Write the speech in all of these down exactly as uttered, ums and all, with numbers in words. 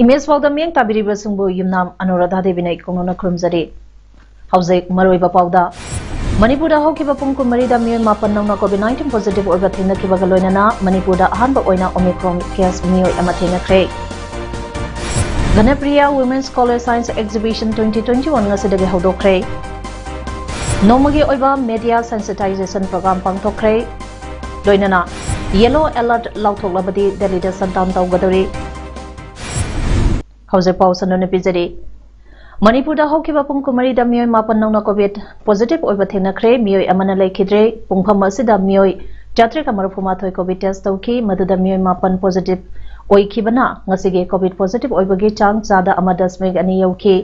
Image ꯄꯥꯎꯗ ꯃꯤꯠꯌꯦꯡ ꯇꯥꯕꯤꯔꯤꯕꯁꯤꯡꯕꯨ ꯌꯨꯝꯅꯥꯝ ꯑꯅꯨꯔꯥꯙꯥ ꯗꯦꯕꯤꯅ ꯏꯀꯣꯛꯅꯅ ꯈꯨꯔꯨꯝꯖꯔꯤ꯫ ꯍꯧꯖꯤꯛ ꯃꯔꯨꯑꯣꯏꯕ ꯄꯥꯎꯗ, ꯃꯅꯤꯄꯨꯔꯗ ꯍꯧꯈꯤꯕ ꯄꯨꯡ ꯀꯨꯟꯃꯔꯤꯗ ꯃꯤꯑꯣꯏ ꯃꯥꯄꯟ ꯅꯧꯅ COVID nineteen positive ꯑꯣꯏꯕ ꯊꯦꯡꯅꯈꯤꯕꯒ ꯂꯣꯏꯅꯅ ꯃꯅꯤꯄꯨꯔꯗ ꯑꯍꯥꯟꯕ ꯑꯣꯏꯅ Omicron case ꯃꯤꯑꯣꯏ ꯑꯃ ꯊꯦꯡꯅꯈ꯭ꯔꯦ꯫ Ghanapriya Women's College Science Exhibition twenty twenty-one ꯉꯁꯤꯗꯒꯤ ꯍꯧꯗꯣꯛꯈ꯭ꯔꯦ꯫ ꯅꯣꯡꯃꯒꯤ ꯑꯣꯏꯕ media sensitization program ꯄꯥꯡꯊꯣꯛꯈ꯭ꯔꯦ꯫ ꯂꯣꯏꯅꯅ yellow alert ꯂꯥꯎꯊꯣꯛꯂꯕꯗꯤ ꯗꯦꯜꯂꯤꯗ shutdown ꯇꯧꯒꯗꯧꯔꯤ꯫ ꯍꯧꯖꯤꯛ ꯄꯥꯎ ꯁꯟꯗꯣꯛꯅ ꯄꯤꯖꯔꯤ꯫ ꯃꯅꯤꯄꯨꯔꯗ ꯍꯧꯈꯤꯕ ꯄꯨꯡ ꯀꯨꯟꯃꯔꯤꯗ ꯃꯤꯑꯣꯏ ꯃꯥꯄꯟ ꯅꯧꯅ COVID positive ꯑꯣꯏꯕ ꯊꯦꯡꯅꯈ꯭ꯔꯦ꯫ ꯃꯤꯑꯣꯏ ꯑꯃꯅ ꯂꯩꯈꯤꯗ꯭ꯔꯦ꯫ ꯄꯨꯡꯐꯝ ꯑꯁꯤꯗ ꯃꯤꯑꯣꯏ ꯆꯥꯇ꯭ꯔꯦꯠꯀ ꯃꯔꯤꯐꯨ ꯃꯥꯊꯣꯏ COVID test ꯇꯧꯈꯤ꯫ ꯃꯗꯨꯗ ꯃꯤꯑꯣꯏ ꯃꯥꯄꯟ positive ꯑꯣꯏꯈꯤꯕꯅ ꯉꯁꯤꯒꯤ COVID positive ꯑꯣꯏꯕꯒꯤ ꯆꯥꯡ ꯆꯥꯗ ꯑꯃ ꯗꯁꯃꯤꯛ ꯑꯅꯤ ꯌꯧꯈꯤ꯫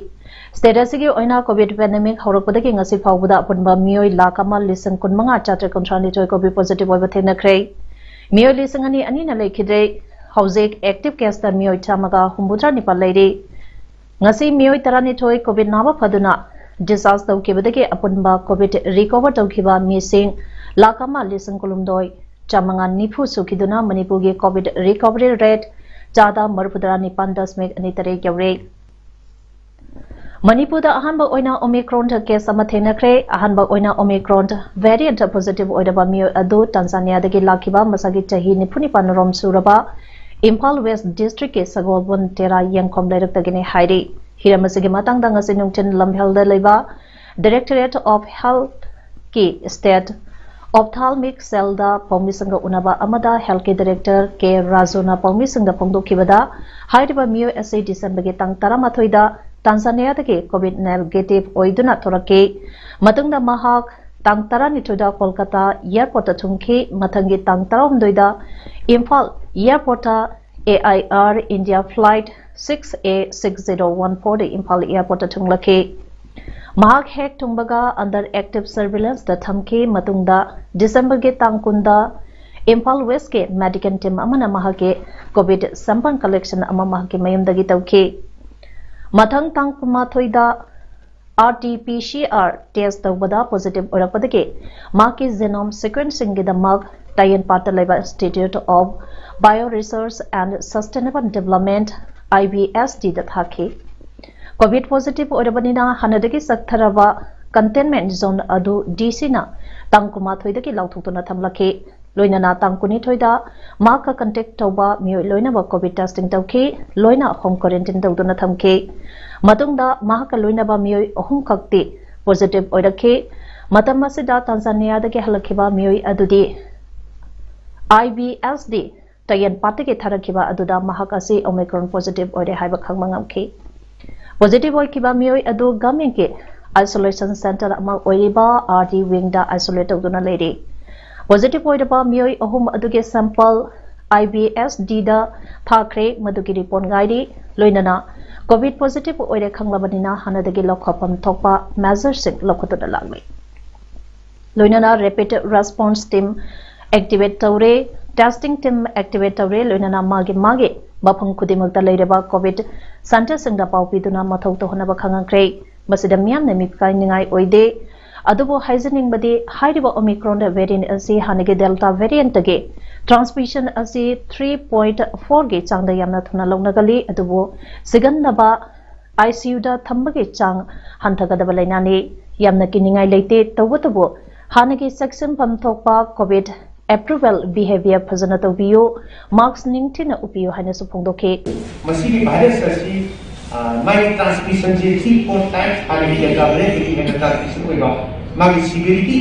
State ꯑꯁꯤꯒꯤ ꯑꯣꯏꯅ COVID pandemic ꯍꯧꯔꯛꯄꯗꯒꯤ ꯉꯁꯤ ꯐꯥꯎꯕꯗ ꯑꯄꯨꯟꯕ ꯃꯤꯑꯣꯏ ꯂꯥꯈ ꯑꯃ ꯂꯤꯁꯤꯡ ꯀꯨꯟꯃꯉꯥ ꯆꯥꯇ꯭ꯔꯦꯠ ꯀꯨꯟꯊ꯭ꯔꯥ ꯅꯤꯊꯣꯏ COVID positive ꯑꯣꯏꯕ ꯊꯦꯡꯅꯈ꯭ꯔꯦ꯫ ꯃꯤꯑꯣꯏ ꯂꯤꯁꯤꯡ ꯑꯅꯤ ꯑꯅꯤꯅ ꯂꯩꯈꯤꯗ꯭ꯔꯦ꯫ ꯍꯧꯖꯤꯛ active caseꯇ ꯃꯤꯑꯣꯏ ꯆꯥꯝꯃꯒ ꯍꯨꯝꯐꯨꯇꯔꯥ ꯅꯤꯄꯥꯜ ꯂꯩꯔꯤ꯫ ꯉꯁꯤ ꯃꯤꯑꯣꯏ ꯇꯔꯥꯅꯤꯊꯣꯏ COVID ꯅꯥꯕ ꯐꯗꯨꯅ discharge ꯇꯧꯈꯤꯕꯗꯒꯤ ꯑꯄꯨꯟꯕ COVID recover ꯇꯧꯈꯤꯕ ꯃꯤꯁꯤꯡ ꯂꯥꯈ ꯑꯃ ꯂꯤꯁꯤꯡ ꯀꯨꯟꯍꯨꯝꯗꯣꯏ ꯆꯥꯝꯃꯉꯥ ꯅꯤꯐꯨ ꯁꯨꯈꯤꯗꯨꯅ ꯃꯅꯤꯄꯨꯔꯒꯤ COVID recovery rate ꯆꯥꯗ ꯃꯔꯤꯐꯨꯇꯔꯥ ꯅꯤꯄꯥꯟ ꯗꯁꯃꯤꯛ ꯑꯅꯤ ꯇꯔꯦꯠ ꯌꯧꯔꯦ꯫ ꯃꯅꯤꯄꯨꯔꯗ ꯑꯍꯥꯟꯕ ꯑꯣꯏꯅ Omicron case ꯑꯃ ꯊꯦꯡꯅꯈ꯭ꯔꯦ꯫ ꯑꯍꯥꯟꯕ ꯑꯣꯏꯅ Omicron variant positive ꯑꯣꯏꯔꯕ ꯃꯤꯑꯣꯏ ꯑꯗꯨ ꯇꯥꯟꯖꯥꯅꯤꯌꯥꯗꯒꯤ ꯂꯥꯛꯈꯤꯕ, ꯃꯁꯥꯒꯤ ꯆꯍꯤ ꯅꯤꯐꯨ ꯅꯤꯄꯥꯟ ꯔꯣꯝ ꯁꯨꯔꯕ, ꯏꯝꯐꯥꯜ West districtꯀꯤ ꯁꯒꯣꯜꯕꯟ ꯇꯦꯔꯥ ꯌꯦꯡꯈꯣꯝ ꯂꯩꯔꯛꯇꯒꯤꯅꯤ ꯍꯥꯏꯔꯤ꯫ ꯍꯤꯔꯝ ꯑꯁꯤꯒꯤ ꯃꯇꯥꯡꯗ ꯉꯁꯤ ꯅꯨꯡꯊꯤꯜ ꯂꯝꯐꯦꯜꯗ ꯂꯩꯕ Directorate of Healthꯀꯤ State Ophthalmic Cellꯗ ꯄꯥꯎꯃꯤꯁꯤꯡꯒ ꯎꯅꯕ ꯑꯃꯗ healthꯀꯤ director ꯀꯦ ꯔꯥꯖꯨꯅ ꯄꯥꯎꯃꯤꯁꯤꯡꯗ ꯐꯣꯡꯗꯣꯛꯈꯤꯕꯗ, ꯍꯥꯏꯔꯤꯕ ꯃꯤꯑꯣꯏ ꯑꯁꯤ Decemberꯒꯤ ꯇꯥꯡ ꯇꯔꯥꯃꯥꯊꯣꯏꯗ ꯇꯥꯟꯖꯥꯅꯤꯌꯥꯗꯒꯤ COVID negative ꯑꯣꯏꯗꯨꯅ ꯊꯣꯔꯛꯈꯤ꯫ ꯃꯇꯨꯡꯗ ꯃꯍꯥꯛ ꯇꯥꯡ ꯇꯔꯥꯅꯤꯊꯣꯏꯗ ꯀꯣꯜꯀꯇꯥ airportꯇ ꯊꯨꯡꯈꯤ꯫ ꯃꯊꯪꯒꯤ ꯇꯥꯡ ꯇꯔꯥꯍꯨꯝꯗꯣꯏꯗ ꯏꯝꯐꯥꯜ airportꯇ A I R India flight six A six zero one ꯐꯣꯔꯗ ꯏꯝꯐꯥꯜ ꯑꯦꯌꯥꯔꯄꯣꯔꯠꯇ ꯊꯨꯡꯂꯛꯈꯤ꯫ ꯃꯍꯥꯛ ꯍꯦꯛ ꯊꯨꯡꯕꯒ under active surveillance ꯗ ꯊꯝꯈꯤ꯫ ꯃꯇꯨꯡꯗ ꯗꯤꯁꯦꯝꯕꯔꯒꯤ ꯇꯥꯡ ꯀꯨꯟꯗ ꯏꯝꯐꯥꯜ ꯋꯦꯁꯀꯤ ꯃꯦꯗꯤꯀꯦꯜ ꯇꯤꯝ ꯑꯃꯅ ꯃꯍꯥꯛꯀꯤ ꯀꯣꯚꯤꯗ ꯁꯦꯝꯄꯜ ꯀꯂꯦꯛꯁꯟ ꯑꯃ ꯃꯍꯥꯛꯀꯤ ꯃꯌꯨꯝꯗꯒꯤ ꯇꯧꯈꯤ꯫ ꯃꯊꯪ ꯇꯥꯡ ꯀꯨꯟꯃꯥꯊꯣꯏꯗ R T P C R test ꯇꯧꯕꯗ ꯄꯣꯖꯤꯇꯤꯚ ꯑꯣꯏꯔꯛꯄꯗꯒꯤ ꯃꯍꯥꯛꯀꯤ ꯖꯦꯅꯣꯝ ꯁꯤꯀ꯭ꯋꯦꯟꯁꯤꯡꯒꯤꯗꯃꯛ ꯇꯥꯏꯌꯦꯟꯄꯥꯠꯇ ꯂꯩꯕ Institute of Bio Research and Sustainable Development, I B S D ꯗ ꯊꯥꯈꯤ꯫ ꯀꯣꯚꯤꯗ ꯄꯣꯖꯤꯇꯤꯚ ꯑꯣꯏꯔꯕꯅꯤꯅ ꯍꯥꯟꯅꯗꯒꯤ ꯆꯠꯊꯔꯕ ꯀꯟꯇꯦꯟꯃꯦꯟꯠ ꯖꯣꯟ ꯑꯗꯨ ꯗꯤ ꯁꯤꯅ ꯇꯥꯡ ꯀꯨꯟꯃꯥꯊꯣꯏꯗꯒꯤ ꯂꯥꯎꯊꯣꯛꯇꯨꯅ ꯊꯝꯂꯛꯈꯤ꯫ ꯂꯣꯏꯅꯅ ꯇꯥꯡ ꯀꯨꯟꯅꯤꯊꯣꯏꯗ ꯃꯍꯥꯛꯀ ꯀꯟꯇꯦꯛ ꯇꯧꯕ ꯃꯤꯑꯣꯏ ꯂꯣꯏꯅꯃꯛ ꯀꯣꯚꯤꯗ ꯇꯦꯁꯇꯤꯡ ꯇꯧꯈꯤ, ꯂꯣꯏꯅ ꯍꯣꯝ ꯀ꯭ꯋꯥꯔꯦꯟꯇꯤꯟ ꯇꯧꯗꯨꯅ ꯊꯝꯈꯤ꯫ ꯃꯇꯨꯡꯗ ꯃꯍꯥꯛꯀ ꯂꯣꯏꯅꯕ ꯃꯤꯑꯣꯏ ꯑꯍꯨꯝꯈꯛꯇꯤ ꯄꯣꯖꯤꯇꯤꯚ ꯑꯣꯏꯔꯛꯈꯤ꯫ ꯃꯇꯝ ꯑꯁꯤꯗ ꯇꯥꯟꯖꯥꯅꯤꯌꯥꯗꯒꯤ ꯍꯜꯂꯛꯈꯤꯕ ꯃꯤꯑꯣꯏ ꯑꯗꯨꯗꯤ ꯑꯥꯏ ꯕꯤ ꯑꯦꯁ ꯗꯤ ꯇꯥꯏꯌꯦꯟꯄꯥꯠꯇꯒꯤ ꯊꯥꯔꯛꯈꯤꯕ ꯑꯗꯨꯗ ꯃꯍꯥꯛ ꯑꯁꯤ ꯑꯣꯃꯤꯀ꯭ꯔꯣꯟ ꯄꯣꯖꯤꯇꯤꯚ ꯑꯣꯏꯔꯦ ꯍꯥꯏꯕ ꯈꯪꯕ ꯉꯝꯈꯤ꯫ ꯄꯣꯖꯤꯇꯤꯚ ꯑꯣꯏꯈꯤꯕ ꯃꯤꯑꯣꯏ ꯑꯗꯨ ꯒꯚꯔꯟꯃꯦꯟꯠꯀꯤ ꯑꯥꯏꯁꯣꯂꯦꯁꯟ ꯁꯦꯟꯇꯔ ꯑꯃ ꯑꯣꯏꯔꯤꯕ ꯑꯥꯔ ꯗꯤ ꯋꯤꯡꯗ ꯑꯥꯏꯁꯣꯂꯦꯠ ꯇꯧꯗꯨꯅ ꯂꯩꯔꯤ꯫ ꯄꯣꯖꯤꯇꯤꯚ ꯑꯣꯏꯔꯕ ꯃꯤꯑꯣꯏ ꯑꯍꯨꯝ ꯑꯗꯨꯒꯤ ꯁꯦꯝꯄꯜ ꯑꯥꯏ ꯕꯤ ꯑꯦꯁ ꯗꯤꯗ ꯊꯥꯈ꯭ꯔꯦ, ꯃꯗꯨꯒꯤ ꯔꯤꯄꯣꯔꯠ ꯉꯥꯏꯔꯤ꯫ ꯂꯣꯏꯅꯅ ꯀꯣꯚꯤꯗ ꯄꯣꯖꯤꯇꯤꯚ ꯑꯣꯏꯔꯦ ꯈꯪꯂꯕꯅꯤꯅ ꯍꯥꯟꯅꯗꯒꯤ ꯂꯧꯈꯠꯐꯝ ꯊꯣꯛꯄ ꯃꯦꯖꯔꯁꯤꯡ ꯂꯧꯈꯠꯇꯨꯅ ꯂꯥꯛꯂꯤ꯫ ꯂꯣꯏꯅꯅ ꯔꯦꯄꯤꯗ ꯔꯦꯁꯄꯣꯟꯁ ꯇꯤꯝ ꯑꯦꯛꯇꯤꯚꯦꯠ ꯇꯧꯔꯦ, ꯇꯦꯁꯇꯤꯡ ꯇꯤꯝ ꯑꯦꯛꯇꯤꯚꯦꯠ ꯇꯧꯔꯦ, ꯂꯣꯏꯅꯅ ꯃꯥꯒꯤ ꯃꯥꯒꯤ ꯃꯐꯝ ꯈꯨꯗꯤꯡꯃꯛꯇ ꯂꯩꯔꯤꯕ ꯀꯣꯚꯤꯗ ꯁꯦꯟꯇꯔꯁꯤꯡꯗ ꯄꯥꯎ ꯄꯤꯗꯨꯅ ꯃꯊꯧ ꯇꯧꯍꯟꯅꯕ ꯈꯪꯍꯟꯈ꯭ꯔꯦ꯫ ꯃꯁꯤꯗ ꯃꯤꯌꯥꯝꯅ ꯃꯤꯄꯥꯏꯅꯤꯡꯉꯥꯏ ꯑꯣꯏꯗꯦ꯫ ꯑꯗꯨꯕꯨ ꯍꯥꯏꯖꯅꯤꯡꯕꯗꯤ ꯍꯥꯏꯔꯤꯕ ꯑꯣꯃꯤꯀ꯭ꯔꯣꯟ ꯚꯦꯔꯤꯌꯦꯟꯠ ꯑꯁꯤ ꯍꯥꯟꯅꯒꯤ ꯗꯦꯜꯇꯥ ꯚꯦꯔꯤꯌꯦꯟꯠꯇꯒꯤ ꯇ꯭ꯔꯥꯟꯁꯃꯤꯁꯟ ꯑꯁꯤ ꯊ꯭ꯔꯤ ꯄꯣꯏꯟꯠ ꯐꯣꯔꯒꯤ ꯆꯥꯡꯗ ꯌꯥꯝꯅ ꯊꯨꯅ ꯂꯧꯅꯒꯜꯂꯤ, ꯑꯗꯨꯕꯨ ꯁꯤꯒꯟꯅꯕ ꯑꯥꯏ ꯁꯤ ꯌꯨꯗ ꯊꯝꯕꯒꯤ ꯆꯥꯡ ꯍꯟꯊꯒꯗꯕ ꯂꯥꯏꯅꯥꯅꯤ꯫ ꯌꯥꯝꯅ ꯀꯤꯅꯤꯡꯉꯥꯏ ꯂꯩꯇꯦ, ꯇꯧꯕꯇꯕꯨ ꯍꯥꯟꯅꯒꯤ ꯆꯦꯛꯁꯤꯟꯐꯝ ꯊꯣꯛꯄ ꯀꯣꯚꯤꯗ ꯑꯦꯄ꯭ꯔꯨꯚꯦꯜ ꯕꯤꯍꯦꯕꯤꯌꯔ ꯐꯖꯅ ꯇꯧꯕꯤꯌꯨ, ꯃꯥꯁꯛ ꯅꯤꯡꯊꯤꯅ ꯎꯞꯄꯤꯌꯨ ꯍꯥꯏꯅꯁꯨ ꯐꯣꯡꯗꯣꯛꯈꯤ꯫ ꯃꯁꯤꯒꯤ ꯚꯥꯏꯔꯁ ꯑꯁꯤ, ꯑ, ꯃꯥꯒꯤ ꯇ꯭ꯔꯥꯟꯁꯃꯤꯁꯟꯁꯤ ꯊ꯭ꯔꯤ ꯐꯣꯔ ꯇꯥꯏꯝꯁ ꯍꯥꯟꯅꯒꯤ ꯗꯦꯜꯇꯥ ꯚꯦꯔꯤꯌꯦꯟꯠꯇꯒꯤ ꯍꯦꯟꯅ ꯇ꯭ꯔꯥꯟꯁꯃꯤꯁꯟ ꯑꯣꯏꯕ, ꯃꯥꯒꯤ ꯁꯤꯚꯤꯌꯔꯤꯇꯤ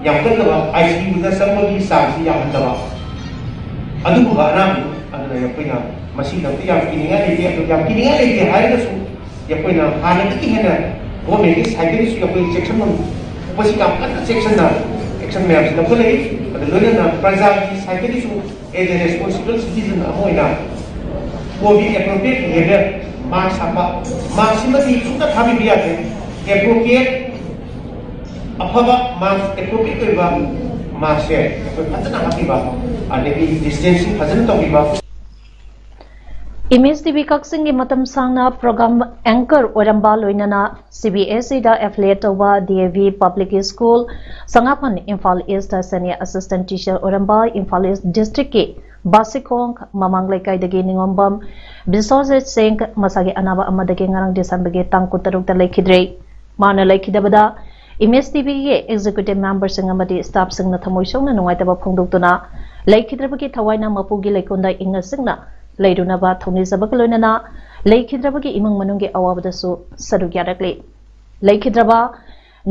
ꯌꯥꯝꯈꯠꯂꯕ, ꯑꯥꯏ ꯁꯤ ꯌꯨꯗ ꯆꯪꯕꯒꯤ ꯆꯥꯡꯁꯤ ꯌꯥꯝꯍꯟꯗꯕ, ꯑꯗꯨꯒꯨꯝꯕ ꯑꯅꯥꯕꯅꯤ꯫ ꯑꯗꯨꯅ ꯑꯩꯈꯣꯏꯅ ꯃꯁꯤꯗꯃꯛꯇ ꯌꯥꯝ ꯀꯤꯅꯤꯡꯉꯥꯏ ꯂꯩꯇꯦ꯫ ꯑꯗꯨ ꯌꯥꯝ ꯀꯤꯅꯤꯡꯉꯥꯏ ꯂꯩꯇꯦ ꯍꯥꯏꯔꯒꯁꯨ ꯑꯩꯈꯣꯏꯅ ꯍꯥꯟꯅꯗꯒꯤ ꯍꯦꯟꯅ ꯒꯣꯔꯃꯦꯟꯒꯤ ꯁꯥꯏꯠꯇꯒꯤꯁꯨ ꯑꯩꯈꯣꯏ ꯆꯦꯛꯁꯤꯟꯐꯝ ꯊꯣꯛꯄꯁꯤ ꯌꯥꯝ ꯀꯟꯅ ꯆꯦꯛꯁꯤꯟꯅ ꯑꯦꯛꯁꯟ ꯃꯌꯥꯝꯁꯤ ꯂꯧꯈꯠꯂꯛꯏ꯫ ꯑꯗꯨ ꯂꯣꯏꯅꯅ ꯄ꯭ꯔꯖꯥꯒꯤ ꯁꯥꯏꯠꯇꯒꯤꯁꯨ as a responsible citizen ꯑꯃ ꯑꯣꯏꯅ ꯀꯣꯚꯤꯗ ꯑꯦꯄ꯭ꯔꯣꯄ꯭ꯔꯤꯌꯦꯠ ꯕꯤꯍꯦꯕꯤꯌꯔ, ꯃꯥꯁꯛ ꯍꯥꯞꯄ, ꯃꯥꯁꯛꯁꯤꯃꯗꯤ ꯁꯨꯡꯇ ꯊꯥꯕꯤꯕ ꯌꯥꯗꯦ꯫ ꯑꯦꯄ꯭ꯔꯣꯄ꯭ꯔꯤꯌꯦꯠ, ꯑꯐꯕ ꯃꯥꯁꯛ, ꯑꯦꯄ꯭ꯔꯣꯄ꯭ꯔꯤꯌꯦꯠ ꯑꯣꯏꯕ ꯃꯥꯁꯛꯁꯦ ꯑꯩꯈꯣꯏ ꯐꯖꯅ ꯍꯥꯞꯄꯤꯕ, ꯑꯗꯒꯤ ꯗꯤꯁꯇꯦꯟꯁꯤꯡ ꯐꯖꯅ ꯇꯧꯕꯤꯕ꯫ ꯏꯃꯦꯖ ꯇꯤꯚꯤ ꯀꯛꯆꯤꯡꯒꯤ ꯃꯇꯝ ꯁꯥꯡꯅ ꯄ꯭ꯔꯣꯒ꯭ꯔꯥꯝ ꯑꯦꯡꯀꯔ ꯑꯣꯏꯔꯝꯕ, ꯂꯣꯏꯅꯅ ꯁꯤ ꯕꯤ ꯑꯦꯁ ꯏꯗ ꯑꯦꯐꯤꯂꯤꯌꯦꯠ ꯇꯧꯕ D A V public school ꯁꯉꯥꯐꯟ Imphal east senior assistant teacher ꯑꯣꯏꯔꯝꯕ ꯏꯝꯐꯥꯜ ꯏꯁ ꯗꯤꯁꯇ꯭ꯔꯤꯛꯀꯤ ꯕꯥꯁꯤꯈꯣꯡ ꯃꯃꯥꯡ ꯂꯩꯀꯥꯏꯗꯒꯤ ꯅꯤꯉꯣꯝꯕꯝ ꯕꯤꯁ꯭ꯋꯖꯤꯠ ꯁꯤꯡ ꯃꯁꯥꯒꯤ ꯑꯅꯥꯕ ꯑꯃꯗꯒꯤ ꯉꯔꯥꯡ ꯗꯤꯁꯦꯝꯕꯔꯒꯤ ꯇꯥꯡ ꯀꯨꯟꯇꯔꯨꯛꯇ ꯂꯩꯈꯤꯗ꯭ꯔꯦ꯫ ꯃꯥꯅ ꯂꯩꯈꯤꯗꯕꯗ ꯏꯃꯦꯖ ꯇꯤꯚꯤꯒꯤ ꯑꯦꯛꯖꯤꯀ꯭ꯌꯨꯇꯤꯚ ꯃꯦꯝꯕꯔꯁꯤꯡ ꯑꯃꯗꯤ ꯁ꯭ꯇꯥꯐꯁꯤꯡꯅ ꯊꯃꯣꯏ ꯁꯣꯛꯅ ꯅꯨꯡꯉꯥꯏꯇꯕ ꯐꯣꯡꯗꯣꯛꯇꯨꯅ ꯂꯩꯈꯤꯗ꯭ꯔꯕꯒꯤ ꯊꯋꯥꯏꯅ ꯃꯄꯨꯒꯤ ꯂꯩꯀꯣꯜꯗ ꯏꯪꯅ ꯆꯤꯛꯅ ꯂꯩꯔꯨꯅꯕ ꯊꯧꯅꯤꯖꯕꯒ ꯂꯣꯏꯅꯅ ꯂꯩꯈꯤꯗ꯭ꯔꯕꯒꯤ ꯏꯃꯨꯡ ꯃꯅꯨꯡꯒꯤ ꯑꯋꯥꯕꯗꯁꯨ ꯁꯔꯨꯛ ꯌꯥꯔꯛꯂꯤ꯫ ꯂꯩꯈꯤꯗ꯭ꯔꯕ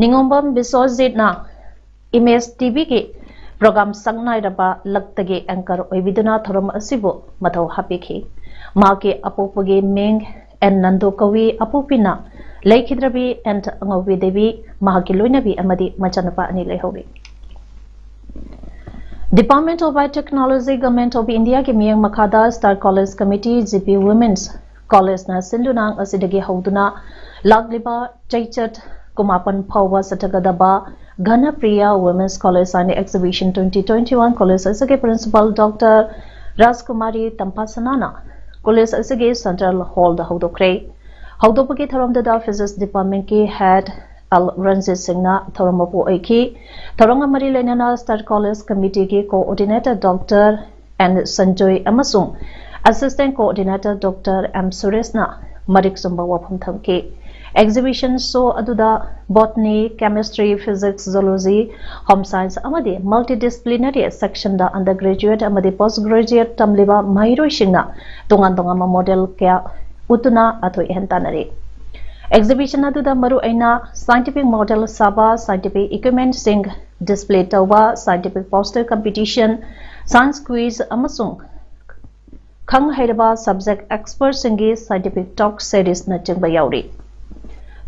ꯅꯤꯉꯣꯝꯕꯝ ꯕꯤꯁ꯭ꯋꯖꯤꯠꯅ ꯏꯃꯦꯖ ꯇꯤꯚꯤꯒꯤ ꯄ꯭ꯔꯣꯒ꯭ꯔꯥꯝ ꯁꯛꯅꯥꯏꯔꯕ ꯂꯛꯇꯒꯤ ꯑꯦꯡꯀꯔ ꯑꯣꯏꯕꯤꯗꯨꯅ ꯊꯧꯔꯝ ꯑꯁꯤꯕꯨ ꯃꯊꯧ ꯍꯥꯞꯄꯤꯈꯤ꯫ ꯃꯍꯥꯛꯀꯤ ꯑꯄꯣꯛꯄꯒꯤ ꯃꯤꯡ ꯑꯦꯟ ꯅꯟꯗꯣ ꯀꯧꯏ꯫ ꯑꯄꯣꯛꯄꯤꯅ ꯂꯩꯈꯤꯗ꯭ꯔꯕꯤ ꯑꯦꯟ ꯑꯉꯧꯕꯤ ꯗꯦꯕꯤ, ꯃꯍꯥꯛꯀꯤ ꯂꯣꯏꯅꯕꯤ ꯑꯃꯗꯤ ꯃꯆꯥꯅꯨꯄꯥ ꯑꯅꯤ ꯂꯩꯍꯧꯔꯤ꯫ Department of Biotechnology, Government of Indiaꯒꯤ ꯃꯤꯠꯌꯦꯡ ꯃꯈꯥꯗ Star College Committee, G P Women's Collegeꯅ ꯁꯤꯟꯗꯨꯅ ꯉꯁꯤꯗꯒꯤ ꯍꯧꯗꯨꯅ ꯂꯥꯛꯂꯤꯕ ꯆꯩꯆꯠ ꯀꯨꯟꯃꯥꯄꯟ ꯐꯥꯎꯕ ꯆꯠꯊꯒꯗꯕ Ghanapriya Women's College and Exhibition twenty twenty-one, college ꯑꯁꯤꯒꯤ ꯄ꯭ꯔꯤꯟꯁꯤꯄꯥꯜ ꯗꯣꯛꯇꯔ ꯔꯥꯖꯀꯨꯃꯥꯔꯤ ꯇꯝꯐꯥꯁꯅꯥꯅ ꯀꯣꯂꯦꯖ ꯑꯁꯤꯒꯤ ꯁꯦꯟꯇ꯭ꯔꯦꯜ ꯍꯣꯜꯗ ꯍꯧꯗꯣꯛꯈ꯭ꯔꯦ꯫ ꯍꯧꯗꯣꯛꯄꯒꯤ ꯊꯧꯔꯝꯗꯨꯗ ꯐꯤꯖꯤꯛꯁ ꯗꯤꯄꯥꯔꯠꯃꯦꯟꯠꯀꯤ ꯍꯦꯗ ꯑꯦꯜ ꯔꯟꯖꯤꯠ ꯁꯤꯡꯅ ꯊꯧꯔꯝ ꯃꯄꯨ ꯑꯣꯏꯈꯤ꯫ ꯊꯧꯔꯝꯒ ꯃꯔꯤ ꯂꯩꯅꯅ ꯁ꯭ꯇꯥꯔ ꯀꯣꯂꯦꯖ ꯀꯃꯤꯇꯤꯒꯤ ꯀꯣꯑꯣꯔꯗꯤꯅꯦꯇꯔ ꯗꯣꯛꯇꯔ ꯑꯦꯟ ꯁꯟꯖꯣꯏ ꯑꯃꯁꯨꯡ ꯑꯦꯁꯤꯁꯇꯦꯟꯠ ꯀꯣꯑꯣꯔꯗꯤꯅꯦꯇꯔ ꯗꯣꯛꯇꯔ ꯑꯦꯝ ꯁꯨꯔꯦꯁꯅ ꯃꯔꯤꯛ ꯆꯨꯝꯕ ꯋꯥꯐꯝ ꯊꯝꯈꯤ꯫ ꯑꯦꯛꯖꯤꯕꯤꯁꯟ ꯁꯣ ꯑꯗꯨꯗ botany, chemistry, physics, zoology, home science ꯑꯃꯗꯤ ꯃꯜꯇꯤꯗꯤꯁꯤꯄ꯭ꯂꯤꯅꯔꯤ ꯁꯦꯛꯁꯟꯗ ꯑꯟꯗꯔ ꯒ꯭ꯔꯦꯖꯨꯑꯦꯠ ꯑꯃꯗꯤ ꯄꯣꯁ ꯒ꯭ꯔꯦꯖꯨꯑꯦꯠ ꯇꯝꯂꯤꯕ ꯃꯍꯩꯔꯣꯏꯁꯤꯡꯅ ꯇꯣꯉꯥꯟ ꯇꯣꯉꯥꯟꯕ ꯃꯣꯗꯦꯜ ꯀꯌꯥ ꯎꯠꯇꯨꯅ ꯑꯊꯣꯏ ꯑꯍꯦꯟ ꯇꯥꯟꯅꯔꯤ꯫ ꯑꯦꯛꯖꯤꯕꯤꯁꯟ ꯑꯗꯨꯗ ꯃꯔꯨ ꯑꯣꯏꯅ ꯁꯥꯏꯟꯇꯤꯐꯤꯛ ꯃꯣꯗꯦꯜ ꯁꯥꯕ, ꯁꯥꯏꯟꯇꯤꯐꯤꯛ ꯏꯀ꯭ꯋꯤꯞꯃꯦꯟꯠꯁꯤꯡ ꯗꯤꯁꯄ꯭ꯂꯦ ꯇꯧꯕ, scientific poster competition, science quiz ꯑꯃꯁꯨꯡ ꯈꯪ ꯍꯩꯔꯕ ꯁꯕꯖꯦꯛ ꯑꯦꯛꯁꯄꯔꯠꯁꯤꯡꯒꯤ ꯁꯥꯏꯟꯇꯤꯐꯤꯛ ꯇꯣꯛ ꯁꯦꯔꯤꯁꯅꯆꯤꯡꯕ ꯌꯥꯎꯔꯤ꯫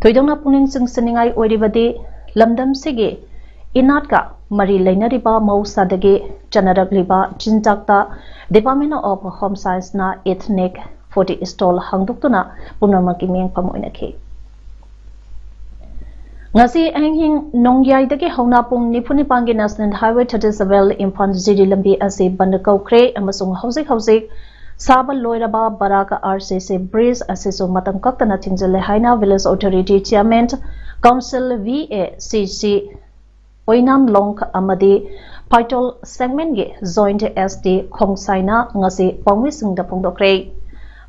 ꯊꯣꯏꯗꯣꯛꯅ ꯄꯨꯛꯅꯤꯡ ꯆꯤꯡꯁꯤꯟꯅꯤꯡꯉꯥꯏ ꯑꯣꯏꯔꯤꯕꯗꯤ ꯂꯝꯗꯝꯁꯤꯒꯤ ꯏꯅꯥꯠꯀ ꯃꯔꯤ ꯂꯩꯅꯔꯤꯕ ꯃꯍꯧꯁꯥꯗꯒꯤ ꯆꯠꯅꯔꯛꯂꯤꯕ ꯆꯤꯟꯖꯥꯛꯇ Department of Home Scienceꯅ ethnic food stall ꯍꯥꯡꯗꯣꯛꯇꯨꯅ ꯄꯨꯝꯅꯃꯛꯀꯤ ꯃꯤꯠꯌꯦꯡꯐꯝ ꯑꯣꯏꯅꯈꯤ꯫ ꯉꯁꯤ ꯑꯍꯤꯡ ꯅꯣꯡꯌꯥꯏꯗꯒꯤ ꯍꯧꯅ ꯄꯨꯡ ꯅꯤꯐꯨ ꯅꯤꯄꯥꯟꯒꯤ National Highway thirty seven Imphal ꯖꯤꯔꯤ ꯂꯝꯕꯤ ꯑꯁꯤ ꯕꯟꯗ ꯀꯧꯈ꯭ꯔꯦ ꯑꯃꯁꯨꯡ ꯍꯧꯖꯤꯛ ꯍꯧꯖꯤꯛ ꯁꯥꯕ ꯂꯣꯏꯔꯕ ꯕꯔꯥꯛ RCC bridge ꯑꯁꯤꯁꯨ ꯃꯇꯝ ꯀꯛꯇꯅ ꯊꯤꯡꯖꯤꯜꯂꯦ ꯍꯥꯏꯅ Village Authority Chairman, Council VACC ꯑꯣꯏꯅꯥꯝ ꯂꯣꯡ ꯑꯃꯗꯤ ꯐꯥꯏꯇꯣꯜ segmentꯀꯤ Joint ST ꯈꯣꯡꯁꯥꯏꯅ ꯉꯁꯤ ꯄꯥꯎꯃꯤꯁꯤꯡꯗ ꯐꯣꯡꯗꯣꯛꯈ꯭ꯔꯦ꯫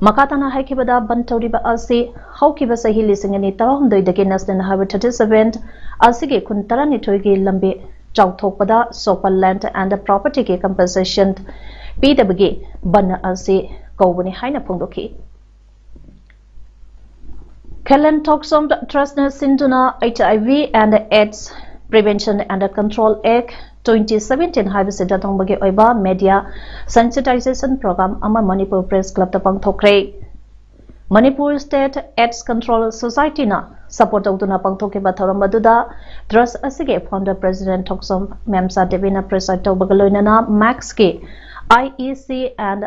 ꯃꯈꯥ ꯇꯥꯅ ꯍꯥꯏꯈꯤꯕꯗ, ꯕꯟ ꯇꯧꯔꯤꯕ ꯑꯁꯤ ꯍꯧꯈꯤꯕ ꯆꯍꯤ ꯂꯤꯁꯤꯡ ꯑꯅꯤ ꯇꯔꯥꯍꯨꯝꯗꯣꯏꯗꯒꯤ National Highway thirty seven ꯑꯁꯤꯒꯤ ꯈꯨꯟ ꯇꯔꯥꯅꯤꯊꯣꯏꯒꯤ ꯂꯝꯕꯤ ꯆꯥꯎꯊꯣꯛꯄꯗ ꯁꯣꯛꯄ land and propertyꯒꯤ compensation ꯄꯤꯗꯕꯒꯤ ꯕꯟ ꯑꯁꯤ ꯀꯧꯕꯅꯤ ꯍꯥꯏꯅ ꯐꯣꯡꯗꯣꯛꯈꯤ꯫ Khelen Thoksom Trustꯅ ꯁꯤꯟꯗꯨꯅ HIV and AIDS Prevention and Control Act twenty seventeen ꯍꯥꯏꯕꯁꯤꯗ ꯇꯣꯡꯕꯒꯤ ꯑꯣꯏꯕ media sensitization program ꯑꯃ Manipur Press Clubꯇ ꯄꯥꯡꯊꯣꯛꯈ꯭ꯔꯦ꯫ Manipur State AIDS Control Societyꯅ support ꯇꯧꯗꯨꯅ ꯄꯥꯡꯊꯣꯛꯈꯤꯕ ꯊꯧꯔꯝ ꯑꯗꯨꯗ trust ꯑꯁꯤꯒꯤ founder president ꯊꯣꯛꯆꯣꯝ ꯃꯦꯝꯆꯥ ꯗꯦꯕꯤꯅ preside ꯇꯧꯕꯒ ꯂꯣꯏꯅꯅ MACSꯀꯤ IEC and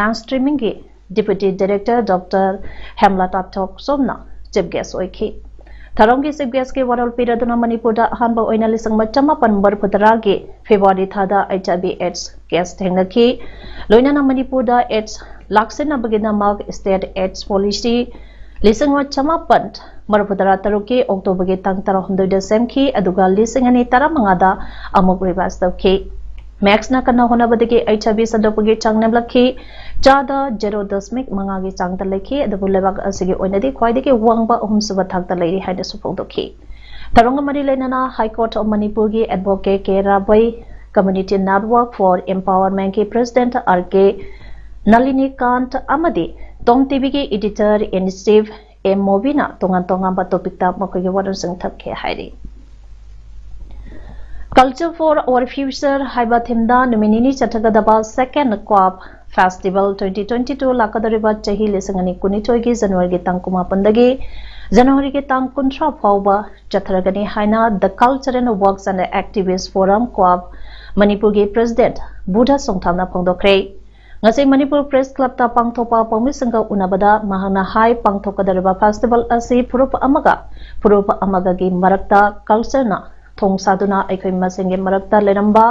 mainstreamingꯒꯤ Deputy Director Doctor ꯍꯦꯝꯂꯇꯥ ꯊꯣꯛꯆꯣꯝꯅ chief guest ꯑꯣꯏꯈꯤ꯫ ꯊꯧꯔꯝꯒꯤ chief guestꯀꯤ ꯋꯥꯔꯣꯜ ꯄꯤꯔꯗꯨꯅ ꯃꯅꯤꯄꯨꯔꯗ ꯑꯍꯥꯟꯕ ꯑꯣꯏꯅ ꯂꯤꯁꯤꯡ ꯑꯃ ꯆꯃꯥꯄꯟ ꯃꯔꯤꯐꯨ ꯇꯔꯥꯒꯤ February ꯊꯥꯗ HIV AIDS case ꯊꯦꯡꯅꯈꯤ꯫ ꯂꯣꯏꯅꯅ ꯃꯅꯤꯄꯨꯔꯗ AIDS ꯂꯥꯛꯁꯤꯟꯅꯕꯒꯤꯗꯃꯛ State AIDS Policy ꯂꯤꯁꯤꯡ ꯑꯃ ꯆꯃꯥꯄꯟ ꯃꯔꯤꯐꯨ ꯇꯔꯥ ꯇꯔꯨꯛꯀꯤ Octoberꯒꯤ ꯇꯥꯡ ꯇꯔꯥꯍꯨꯝꯗꯣꯏꯗ ꯁꯦꯝꯈꯤ, ꯑꯗꯨꯒ ꯂꯤꯁꯤꯡ ꯑꯅꯤ ꯇꯔꯥꯃꯉꯥꯗ ꯑꯃꯨꯛ revise ꯇꯧꯈꯤ꯫ MACSꯅ ꯀꯟꯅ ꯍꯣꯠꯅꯕꯗꯒꯤ HIV ꯁꯟꯗꯣꯛꯄꯒꯤ ꯆꯥꯡ ꯅꯦꯝꯂꯛꯈꯤ꯫ ꯆꯥꯗ zero ꯗꯁꯃꯤꯛ ꯃꯉꯥꯒꯤ ꯆꯥꯡꯗ ꯂꯩꯈꯤ, ꯑꯗꯨꯕꯨ ꯂꯩꯕꯥꯛ ꯑꯁꯤꯒꯤ ꯑꯣꯏꯅꯗꯤ ꯈ꯭ꯋꯥꯏꯗꯒꯤ ꯋꯥꯡꯕ ꯑꯍꯨꯝꯁꯨꯕ ꯊꯥꯛꯇ ꯂꯩꯔꯤ ꯍꯥꯏꯅꯁꯨ ꯐꯣꯡꯗꯣꯛꯈꯤ꯫ ꯊꯧꯔꯝꯒ ꯃꯔꯤ ꯂꯩꯅꯅ High Court of ꯃꯅꯤꯄꯨꯔꯒꯤ advocate K Rabei, Community Network for Empowermentꯀꯤ president ꯑꯥꯔ ꯀꯦ ꯅꯂꯤꯅꯤꯀꯥꯟꯇ ꯑꯃꯗꯤ Tom TVꯒꯤ editor in chief ꯑꯦꯝ ꯃꯣꯕꯤꯅ ꯇꯣꯉꯥꯟ ꯇꯣꯉꯥꯟꯕ topicꯇ ꯃꯈꯣꯏꯒꯤ ꯋꯥꯔꯣꯜꯁꯤꯡ ꯊꯝꯈꯤ ꯍꯥꯏꯔꯤ꯫ Culture for Our Future ꯍꯥꯏꯕ themeꯗ ꯅꯨꯃꯤꯠ ꯅꯤꯅꯤ ꯆꯠꯊꯒꯗꯕ Second Cob Festival twenty twenty two ꯂꯥꯛꯀꯗꯧꯔꯤꯕ ꯆꯍꯤ ꯂꯤꯁꯤꯡ ꯑꯅꯤ ꯀꯨꯟꯅꯤꯊꯣꯏꯒꯤ Januaryꯒꯤ ꯇꯥꯡ ꯀꯨꯟꯃꯥꯄꯟꯗꯒꯤ ꯖꯅꯋꯥꯔꯤꯒꯤ ꯇꯥꯡ ꯀꯨꯟꯊ꯭ꯔꯥ ꯐꯥꯎꯕ ꯆꯠꯊꯔꯒꯅꯤ ꯍꯥꯏꯅ The Cultural Works and Activities Forum, ꯀ꯭ꯋꯥꯞ, ꯃꯅꯤꯄꯨꯔꯒꯤ ꯄ꯭ꯔꯦꯁꯤꯗꯦꯟꯠ ꯕꯨꯙ ꯁꯣꯡꯊꯥꯝꯅ ꯐꯣꯡꯗꯣꯛꯈ꯭ꯔꯦ꯫ ꯉꯁꯤ ꯃꯅꯤꯄꯨꯔ ꯄ꯭ꯔꯦꯁ ꯀ꯭ꯂꯕꯇ ꯄꯥꯡꯊꯣꯛꯄ ꯄꯥꯎꯃꯤꯁꯤꯡꯒ ꯎꯅꯕꯗ ꯃꯍꯥꯛꯅ ꯍꯥꯏ, ꯄꯥꯡꯊꯣꯛꯀꯗꯧꯔꯤꯕ ꯐꯦꯁꯇꯤꯚꯦꯜ ꯑꯁꯤ ꯐꯨꯔꯨꯞ ꯑꯃꯒ ꯐꯨꯔꯨꯞ ꯑꯃꯒꯒꯤ ꯃꯔꯛꯇ ꯀꯜꯆꯔꯅ ꯊꯣꯡ ꯁꯥꯗꯨꯅ ꯑꯩꯈꯣꯏ ꯃꯁꯦꯟꯒꯤ ꯃꯔꯛꯇ ꯂꯩꯔꯝꯕ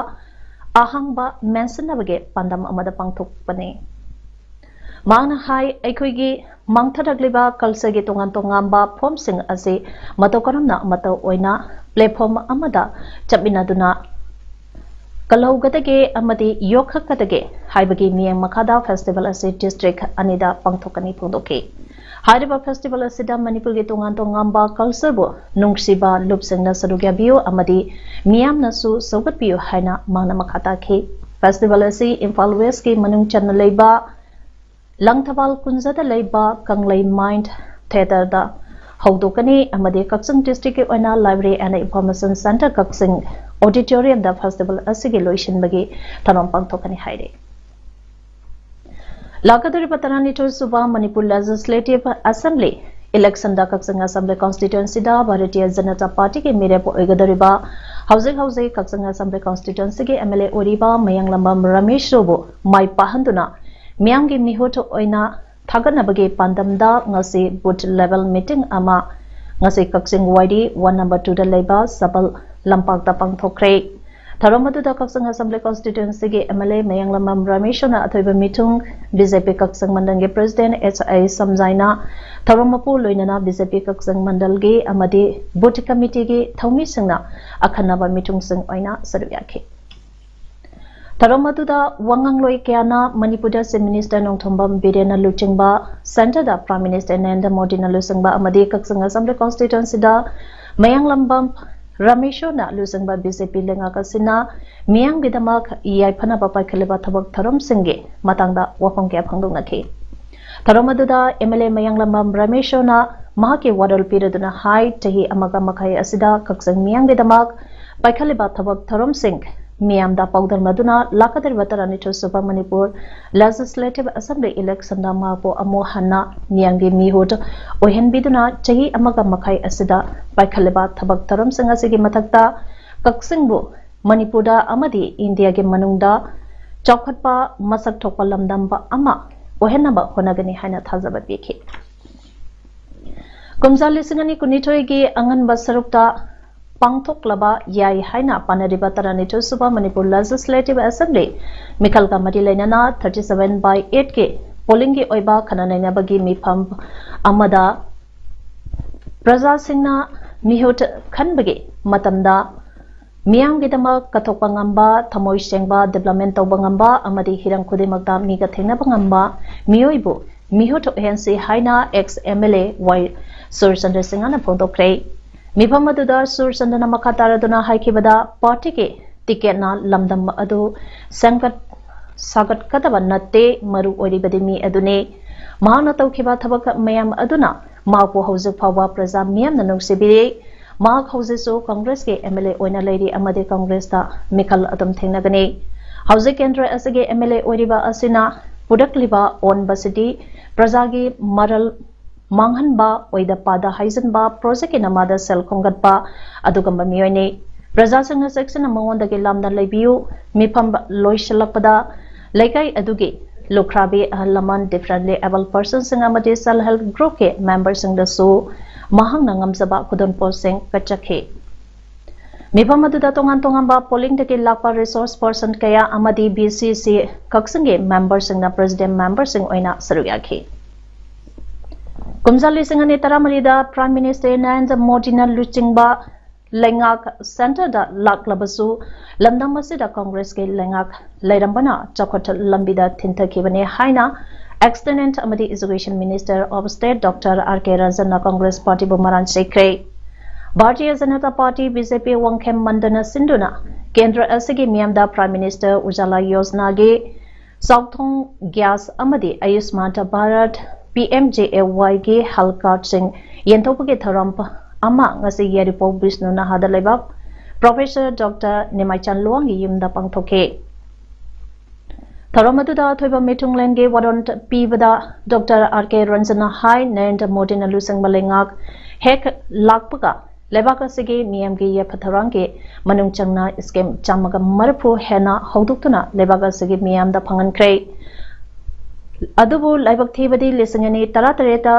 ꯑꯍꯥꯡꯕ ꯃꯦꯟꯁꯤꯟꯅꯕꯒꯤ ꯄꯥꯟꯗꯝ ꯑꯃꯗ ꯄꯥꯡꯊꯣꯛꯄꯅꯤ꯫ ꯃꯍꯥꯛꯅ ꯍꯥꯏ, ꯑꯩꯈꯣꯏꯒꯤ ꯃꯥꯡꯊꯔꯛꯂꯤꯕ ꯀꯜꯆꯔꯒꯤ ꯇꯣꯉꯥꯟ ꯇꯣꯉꯥꯟꯕ ꯐꯣꯝꯁꯤꯡ ꯑꯁꯤ ꯃꯇꯧ ꯀꯔꯝꯅ ꯑꯃꯠꯇ ꯑꯣꯏꯅ ꯄ꯭ꯂꯦꯠꯐꯣꯝ ꯑꯃꯗ ꯆꯠꯃꯤꯟꯅꯗꯨꯅ ꯀꯜꯍꯧꯒꯗꯒꯦ ꯑꯃꯗꯤ ꯌꯣꯛꯈꯠꯀꯗꯒꯦ ꯍꯥꯏꯕꯒꯤ ꯃꯤꯠꯌꯦꯡ ꯃꯈꯥꯗ ꯐꯦꯁꯇꯤꯚꯦꯜ ꯑꯁꯤ ꯗꯤꯁꯇ꯭ꯔꯤꯛ ꯑꯅꯤꯗ ꯄꯥꯡꯊꯣꯛꯀꯅꯤ ꯐꯣꯡꯗꯣꯛꯈꯤ꯫ ꯍꯥꯏꯔꯤꯕ ꯐꯦꯁꯇꯤꯚꯦꯜ ꯑꯁꯤꯗ ꯃꯅꯤꯄꯨꯔꯒꯤ ꯇꯣꯉꯥꯟ ꯇꯣꯉꯥꯟꯕ ꯀꯜꯆꯔꯕꯨ ꯅꯨꯡꯁꯤꯕ ꯂꯨꯞꯁꯤꯡꯅ ꯁꯔꯨꯛ ꯌꯥꯕꯤꯌꯨ ꯑꯃꯗꯤ ꯃꯤꯌꯥꯝꯅꯁꯨ ꯁꯧꯒꯠꯄꯤꯌꯨ ꯍꯥꯏꯅ ꯃꯍꯥꯛꯅ ꯃꯈꯥ ꯇꯥꯈꯤ꯫ ꯐꯦꯁꯇꯤꯚꯦꯜ ꯑꯁꯤ ꯏꯝꯐꯥꯜ ꯋꯦꯁꯀꯤ ꯃꯅꯨꯡ ꯆꯟꯅ ꯂꯩꯕ ꯂꯪꯊꯕꯥꯜ ꯀꯨꯟꯖꯗ ꯂꯩꯕ ꯀꯪꯂꯩ ꯃꯥꯏꯟ ꯊꯤꯌꯦꯇꯔꯗ ꯍꯧꯗꯣꯛꯀꯅꯤ ꯑꯃꯗꯤ ꯀꯛꯆꯤꯡ ꯗꯤꯁꯇ꯭ꯔꯤꯛꯀꯤ ꯑꯣꯏꯅ Library and Information Centre ꯀꯛꯆꯤꯡ ꯑꯣꯗꯤꯇꯣꯔꯤꯌꯝꯗ ꯐꯦꯁꯇꯤꯚꯦꯜ ꯑꯁꯤꯒꯤ ꯂꯣꯏꯁꯤꯟꯕꯒꯤ ꯊꯧꯔꯝ ꯄꯥꯡꯊꯣꯛꯀꯅꯤ ꯍꯥꯏꯔꯤ꯫ ꯂꯥꯛꯀꯗꯧꯔꯤꯕ ꯇꯔꯥꯅꯤꯊꯣꯏ ꯁꯨꯕ ꯃꯅꯤꯄꯨꯔ ꯂꯦꯖꯤꯁꯂꯦꯇꯤꯚ ꯑꯦꯁꯦꯝꯕ꯭ꯂꯤ ꯏꯂꯦꯛꯁꯟꯗ ꯀꯛꯆꯤꯡ ꯑꯦꯁꯦꯝꯕ꯭ꯂꯤ ꯀꯣꯟꯁꯇꯤꯇ꯭ꯋꯦꯟꯁꯤꯗ ꯚꯥꯔꯇꯤꯌ ꯖꯅꯇꯥ ꯄꯥꯔꯇꯤꯒꯤ ꯃꯤꯔꯦꯞ ꯑꯣꯏꯒꯗꯧꯔꯤꯕ ꯍꯧꯖꯤꯛ ꯍꯧꯖꯤꯛ ꯀꯛꯆꯤꯡ ꯑꯦꯁꯦꯝꯕ꯭ꯂꯤ ꯀꯣꯟꯁꯇꯤꯇ꯭ꯋꯦꯟꯁꯤꯒꯤ ꯑꯦꯝ ꯑꯦꯜ ꯑꯦ ꯑꯣꯏꯔꯤꯕ ꯃꯌꯥꯡꯂꯝꯕꯝ ꯔꯃꯦꯁ ꯁꯨꯕꯨ ꯃꯥꯏ ꯄꯥꯛꯍꯟꯗꯨꯅ ꯃꯤꯌꯥꯝꯒꯤ ꯃꯤꯍꯨꯠ ꯑꯣꯏꯅ ꯊꯥꯒꯠꯅꯕꯒꯤ ꯄꯥꯟꯗꯝꯗ ꯉꯁꯤ ꯕꯨꯊ ꯂꯦꯚꯦꯜ ꯃꯤꯇꯤꯡ ꯑꯃ ꯉꯁꯤ ꯀꯛꯆꯤꯡ ꯋꯥꯏꯔꯤ ꯋꯥꯔꯗ ꯅꯝꯕꯔ ꯇꯨꯗ ꯂꯩꯕ ꯁꯕꯜ ꯂꯝꯄꯥꯛꯇ ꯄꯥꯡꯊꯣꯛꯈ꯭ꯔꯦ꯫ ꯊꯧꯔꯝ ꯑꯗꯨꯗ ꯀꯛꯆꯤꯡ ꯑꯦꯁꯦꯝꯕ꯭ꯂꯤ ꯀꯣꯟꯁꯇꯤꯇ꯭ꯋꯦꯟꯁꯤꯒꯤ ꯑꯦꯝ ꯑꯦꯜ ꯑꯦ ꯃꯌꯥꯡꯂꯝꯕꯝ ꯔꯃꯦꯁꯅ ꯑꯊꯣꯏꯕ ꯃꯤꯊꯨꯡ, ꯕꯤ ꯖꯦ ꯄꯤ ꯀꯛꯆꯤꯡ ꯃꯟꯗꯜꯒꯤ ꯄ꯭ꯔꯦꯁꯤꯗꯦꯟꯠ ꯑꯩꯆ ꯑꯥꯏ ꯁꯝꯖꯥꯏꯅ ꯊꯧꯔꯝ ꯃꯄꯨ ꯂꯣꯏꯅꯅ ꯕꯤ ꯖꯦ ꯄꯤ ꯀꯛꯆꯤꯡ ꯃꯟꯗꯜꯒꯤ ꯑꯃꯗꯤ ꯕꯨꯊ ꯀꯃꯤꯇꯤꯒꯤ ꯊꯧꯃꯤꯁꯤꯡꯅ ꯑꯈꯟꯅꯕ ꯃꯤꯊꯨꯡꯁꯤꯡ ꯑꯣꯏꯅ ꯁꯔꯨꯛ ꯌꯥꯈꯤ꯫ ꯊꯧꯔꯝ ꯑꯗꯨꯗ ꯋꯥꯉꯥꯡꯂꯣꯏ ꯀꯌꯥꯅ ꯃꯅꯤꯄꯨꯔꯗ ꯆꯤꯐ ꯃꯤꯅꯤꯁꯇꯔ ꯅꯣꯡꯊꯣꯝꯕꯝ ꯕꯤꯔꯦꯟꯅ ꯂꯨꯆꯤꯡꯕ, ꯁꯦꯟꯇꯔꯗ ꯄ꯭ꯔꯥꯏꯝ ꯃꯤꯅꯤꯁꯇꯔ ꯅꯔꯦꯟꯗ꯭ꯔ ꯃꯣꯗꯤꯅ ꯂꯨꯆꯤꯡꯕ ꯑꯃꯗꯤ ꯀꯛꯆꯤꯡ ꯑꯦꯁꯦꯝꯕ꯭ꯂꯤ ꯀꯣꯟꯁꯇꯤꯇ꯭ꯋꯦꯟꯁꯤꯗ ꯃꯌꯥꯡꯂꯝꯕꯝ ꯔꯃꯦꯁꯣꯔꯅ ꯂꯨꯆꯤꯡꯕ ꯕꯤ ꯖꯦ ꯄꯤ ꯂꯩꯉꯥꯛ ꯑꯁꯤꯅ ꯃꯤꯌꯥꯝꯒꯤꯗꯃꯛ ꯌꯥꯏꯐꯅꯕ ꯄꯥꯏꯈꯠꯂꯤꯕ ꯊꯕꯛ ꯊꯧꯔꯝꯁꯤꯡꯒꯤ ꯃꯇꯥꯡꯗ ꯋꯥꯐꯝ ꯀꯌꯥ ꯐꯣꯡꯗꯣꯛꯅꯈꯤ꯫ ꯊꯧꯔꯝ ꯑꯗꯨꯗ ꯑꯦꯝ ꯑꯦꯜ ꯑꯦ ꯃꯌꯥꯡꯂꯝꯕꯝ ꯔꯃꯦꯁꯣꯔꯅ ꯃꯍꯥꯛꯀꯤ ꯋꯥꯔꯣꯜ ꯄꯤꯔꯗꯨꯅ ꯍꯥꯏ, ꯆꯍꯤ ꯑꯃꯒ ꯃꯈꯥꯏ ꯑꯁꯤꯗ ꯀꯛꯆꯤꯡ ꯃꯤꯌꯥꯝꯒꯤꯗꯃꯛ ꯄꯥꯏꯈꯠꯂꯤꯕ ꯊꯕꯛ ꯊꯧꯔꯝꯁꯤꯡ ꯃꯤꯌꯥꯝꯗ ꯄꯥꯎꯗꯝꯅꯗꯨꯅ ꯂꯥꯛꯀꯗꯧꯔꯤꯕ ꯇꯔꯥꯅꯤꯊꯣꯏ ꯁꯨꯕ ꯃꯅꯤꯄꯨꯔ Legislative Assembly election ꯗ ꯃꯍꯥꯛꯄꯨ ꯑꯃꯨꯛ ꯍꯟꯅ ꯃꯤꯌꯥꯝꯒꯤ ꯃꯤꯍꯨꯠ ꯑꯣꯏꯍꯟꯕꯤꯗꯨꯅ ꯆꯍꯤ ꯑꯃꯒ ꯃꯈꯥꯏ ꯑꯁꯤꯗ ꯄꯥꯏꯈꯠꯂꯤꯕ ꯊꯕꯛ ꯊꯧꯔꯝꯁꯤꯡ ꯑꯁꯤꯒꯤ ꯃꯊꯛꯇ ꯀꯛꯆꯤꯡꯕꯨ ꯃꯅꯤꯄꯨꯔꯗ ꯑꯃꯗꯤ ꯏꯟꯗꯤꯌꯥꯒꯤ ꯃꯅꯨꯡꯗ ꯆꯥꯎꯈꯠꯄ ꯃꯁꯛ ꯊꯣꯛꯄ ꯂꯝꯗꯝꯕ ꯑꯃ ꯑꯣꯏꯍꯟꯅꯕ ꯍꯣꯠꯅꯒꯅꯤ ꯍꯥꯏꯅ ꯊꯥꯖꯕ ꯄꯤꯈꯤ꯫ ꯀꯨꯝꯖꯥ ꯂꯤꯁꯤꯡ ꯑꯅꯤ ꯀꯨꯟꯅꯤꯊꯣꯏꯒꯤ ꯑꯉꯟꯕ ꯁꯔꯨꯛꯇ ꯄꯥꯡꯊꯣꯛꯂꯕ ꯌꯥꯏ ꯍꯥꯏꯅ ꯄꯥꯅꯔꯤꯕ ꯇꯔꯥꯅꯤꯊꯣꯏ ꯁꯨꯕ ꯃꯅꯤꯄꯨꯔ Legislative Assembly ꯃꯤꯈꯜꯒ ꯃꯔꯤ ꯂꯩꯅꯅ thirty seven by eight ꯀꯤ polling ꯒꯤ ꯑꯣꯏꯕ ꯈꯟꯅ ꯅꯩꯅꯕꯒꯤ ꯃꯤꯐꯝ ꯑꯃꯗ ꯄ꯭ꯔꯖꯥꯁꯤꯡꯅ ꯃꯤꯍꯨꯠ ꯈꯟꯕꯒꯤ ꯃꯇꯝꯗ ꯃꯤꯌꯥꯝꯒꯤꯗꯃꯛ ꯀꯠꯊꯣꯛꯄ ꯉꯝꯕ, ꯊꯃꯣꯏ ꯁꯦꯡꯕ development ꯇꯧꯕ ꯉꯝꯕ ꯑꯃꯗꯤ ꯍꯤꯔꯝ ꯈꯨꯗꯤꯡꯃꯛꯇ ꯃꯤꯒ ꯊꯦꯡꯅꯕ ꯉꯝꯕ ꯃꯤꯑꯣꯏꯕꯨ ꯃꯤꯍꯨꯠ ꯑꯣꯏꯍꯟꯁꯤ ꯍꯥꯏꯅ ex M L A ꯋꯥꯏ ꯁꯨꯔꯆꯟꯗ꯭ꯔ ꯁꯤꯡꯍꯅ ꯐꯣꯡꯗꯣꯛꯈ꯭ꯔꯦ꯫ ꯃꯤꯐꯝ ꯑꯗꯨꯗ ꯁꯨꯔꯆꯟꯗ꯭ꯔꯅ ꯃꯈꯥ ꯇꯥꯔꯗꯨꯅ ꯍꯥꯏꯈꯤꯕꯗ, party ꯒꯤ ticket ꯅ ꯂꯝꯗꯝ ꯑꯗꯨ ꯁꯦꯝꯒꯠ ꯁꯥꯒꯠꯀꯗꯕ ꯅꯠꯇꯦ, ꯃꯔꯨ ꯑꯣꯏꯔꯤꯕꯗꯤ ꯃꯤ ꯑꯗꯨꯅꯤ꯫ ꯃꯍꯥꯛꯅ ꯇꯧꯈꯤꯕ ꯊꯕꯛ ꯃꯌꯥꯝ ꯑꯗꯨꯅ ꯃꯍꯥꯛꯄꯨ ꯍꯧꯖꯤꯛ ꯐꯥꯎꯕ ꯄ꯭ꯔꯖꯥ ꯃꯤꯌꯥꯝꯅ ꯅꯨꯡꯁꯤꯕꯤꯔꯤ꯫ ꯃꯍꯥꯛ ꯍꯧꯖꯤꯛꯁꯨ ꯀꯪꯒ꯭ꯔꯦꯁꯀꯤ M L A ꯑꯣꯏꯅ ꯂꯩꯔꯤ ꯑꯃꯗꯤ ꯀꯪꯒ꯭ꯔꯦꯁꯇ ꯃꯤꯈꯜ ꯑꯗꯨꯝ ꯊꯦꯡꯅꯒꯅꯤ꯫ ꯍꯧꯖꯤꯛ ꯀꯦꯟꯗ꯭ꯔ ꯑꯁꯤꯒꯤ M L A ꯑꯣꯏꯔꯤꯕ ꯑꯁꯤꯅ ꯄꯨꯔꯛꯂꯤꯕ ꯑꯣꯟꯕꯁꯤꯗꯤ ꯄ꯭ꯔꯖꯥꯒꯤ ꯃꯔꯜ ꯃꯥꯡꯍꯟꯕ, ꯑꯣꯏꯗ ꯄꯥꯗ ꯍꯥꯏꯖꯤꯟꯕ, project ꯀꯤ ꯅꯃꯥꯗ ꯁꯦꯜ ꯈꯣꯝꯒꯠꯄ ꯑꯗꯨꯒꯨꯝꯕ ꯃꯤꯑꯣꯏꯅꯤ꯫ ꯄ꯭ꯔꯖꯥꯁꯤꯡꯅ ꯆꯦꯛꯁꯤꯟꯅ ꯃꯉꯣꯟꯗꯒꯤ ꯂꯥꯞꯅ ꯂꯩꯕꯤꯌꯨ꯫ ꯃꯤꯐꯝ ꯂꯣꯏꯁꯤꯜꯂꯛꯄꯗ ꯂꯩꯀꯥꯏ ꯑꯗꯨꯒꯤ ꯂꯨꯈ꯭ꯔꯥꯕꯤ, ꯑꯍꯜ ꯂꯃꯟ, differently abled persons ꯁꯤꯡ ꯑꯃꯗꯤ self help group ꯀꯤ member ꯁꯤꯡꯗꯁꯨ ꯃꯍꯥꯛꯅ ꯉꯝꯖꯕ ꯈꯨꯗꯣꯜꯄꯣꯠꯁꯤꯡ ꯀꯠꯆꯈꯤ꯫ ꯃꯤꯐꯝ ꯑꯗꯨꯗ ꯇꯣꯉꯥꯟ ꯇꯣꯉꯥꯟꯕ polling ꯗꯒꯤ ꯂꯥꯛꯄ resource person ꯀꯌꯥ ꯑꯃꯗꯤ B C C ꯀꯛꯆꯤꯡꯒꯤ member ꯁꯤꯡꯅ president member ꯁꯤꯡ ꯑꯣꯏꯅ ꯁꯔꯨꯛ ꯌꯥꯈꯤ꯫ ꯀꯨꯝꯖꯥ ꯂꯤꯁꯤꯡ ꯑꯅꯤ ꯇꯔꯥꯃꯔꯤꯗ Prime Minister ꯅꯔꯦꯟꯗ꯭ꯔ ꯃꯣꯗꯤꯅ ꯂꯨꯆꯤꯡꯕ ꯂꯩꯉꯥꯛ centre ꯗ ꯂꯥꯛꯂꯕꯁꯨ, ꯂꯝꯗꯝ ꯑꯁꯤꯗ ꯀꯪꯒ꯭ꯔꯦꯁꯀꯤ ꯂꯩꯉꯥꯛ ꯂꯩꯔꯝꯕꯅ ꯆꯥꯎꯈꯠ ꯂꯝꯕꯤꯗ ꯊꯤꯟꯊꯈꯤꯕꯅꯤ ꯍꯥꯏꯅ External ꯑꯃꯗꯤ Education Minister of State Doctor R K ꯔꯥꯖꯟꯅ Congress party ꯕꯨ ꯃꯔꯥꯟ ꯁꯤꯈ꯭ꯔꯦ꯫ Bharatiya Janata party, B J P, Wangkhem ꯃꯟꯗꯅ ꯁꯤꯟꯗꯨꯅ ꯀꯦꯟꯗ꯭ꯔ ꯑꯁꯤꯒꯤ ꯃꯤꯌꯥꯝꯗ Prime Minister Ujjwala Yojana ꯒꯤ ꯆꯥꯛꯊꯣꯡ gas ꯑꯃꯗꯤ Ayushman Bharat, P M J A Y ꯒꯤ health card ꯁꯤꯡ ꯌꯦꯟꯊꯣꯛꯄꯒꯤ ꯊꯧꯔꯝ ꯑꯃ ꯉꯁꯤ ꯌꯥꯏꯔꯤꯄꯣꯛ ꯕꯤꯁꯅꯨ ꯅꯍꯥꯗ ꯂꯩꯕ Professor Doctor ꯅꯤꯃꯥꯏꯆꯥꯟ ꯂꯨꯋꯥꯡꯒꯤ ꯌꯨꯝꯗ ꯄꯥꯡꯊꯣꯛꯈꯤ꯫ ꯊꯧꯔꯝ ꯑꯗꯨꯗ ꯑꯊꯣꯏꯕ ꯃꯤꯊꯨꯡꯂꯦꯟꯒꯤ ꯋꯥꯔꯣꯜ ꯄꯤꯕꯗ Doctor R K ꯔꯟꯖꯟꯅ ꯍꯥꯏ, ꯅꯔꯦꯟꯗ꯭ꯔ ꯃꯣꯗꯤꯅ ꯂꯨꯆꯤꯡꯕ ꯂꯩꯉꯥꯛ ꯍꯦꯛ ꯂꯥꯛꯄꯒ ꯂꯩꯕꯥꯛ ꯑꯁꯤꯒꯤ ꯃꯤꯌꯥꯝꯒꯤ ꯌꯥꯏꯐ ꯊꯧꯔꯥꯡꯒꯤ ꯃꯅꯨꯡ ꯆꯟꯅ scheme ꯆꯥꯝꯃꯒ ꯃꯔꯤꯐꯨ ꯍꯦꯟꯅ ꯍꯧꯗꯣꯛꯇꯨꯅ ꯂꯩꯕꯥꯛ ꯑꯁꯤꯒꯤ ꯃꯤꯌꯥꯝꯗ ꯐꯪꯍꯟꯈ꯭ꯔꯦ꯫ ꯑꯗꯨꯕꯨ ꯂꯥꯏꯕꯛ ꯊꯤꯕꯗꯤ ꯂꯤꯁꯤꯡ ꯑꯅꯤ ꯇꯔꯥꯇꯔꯦꯠꯇ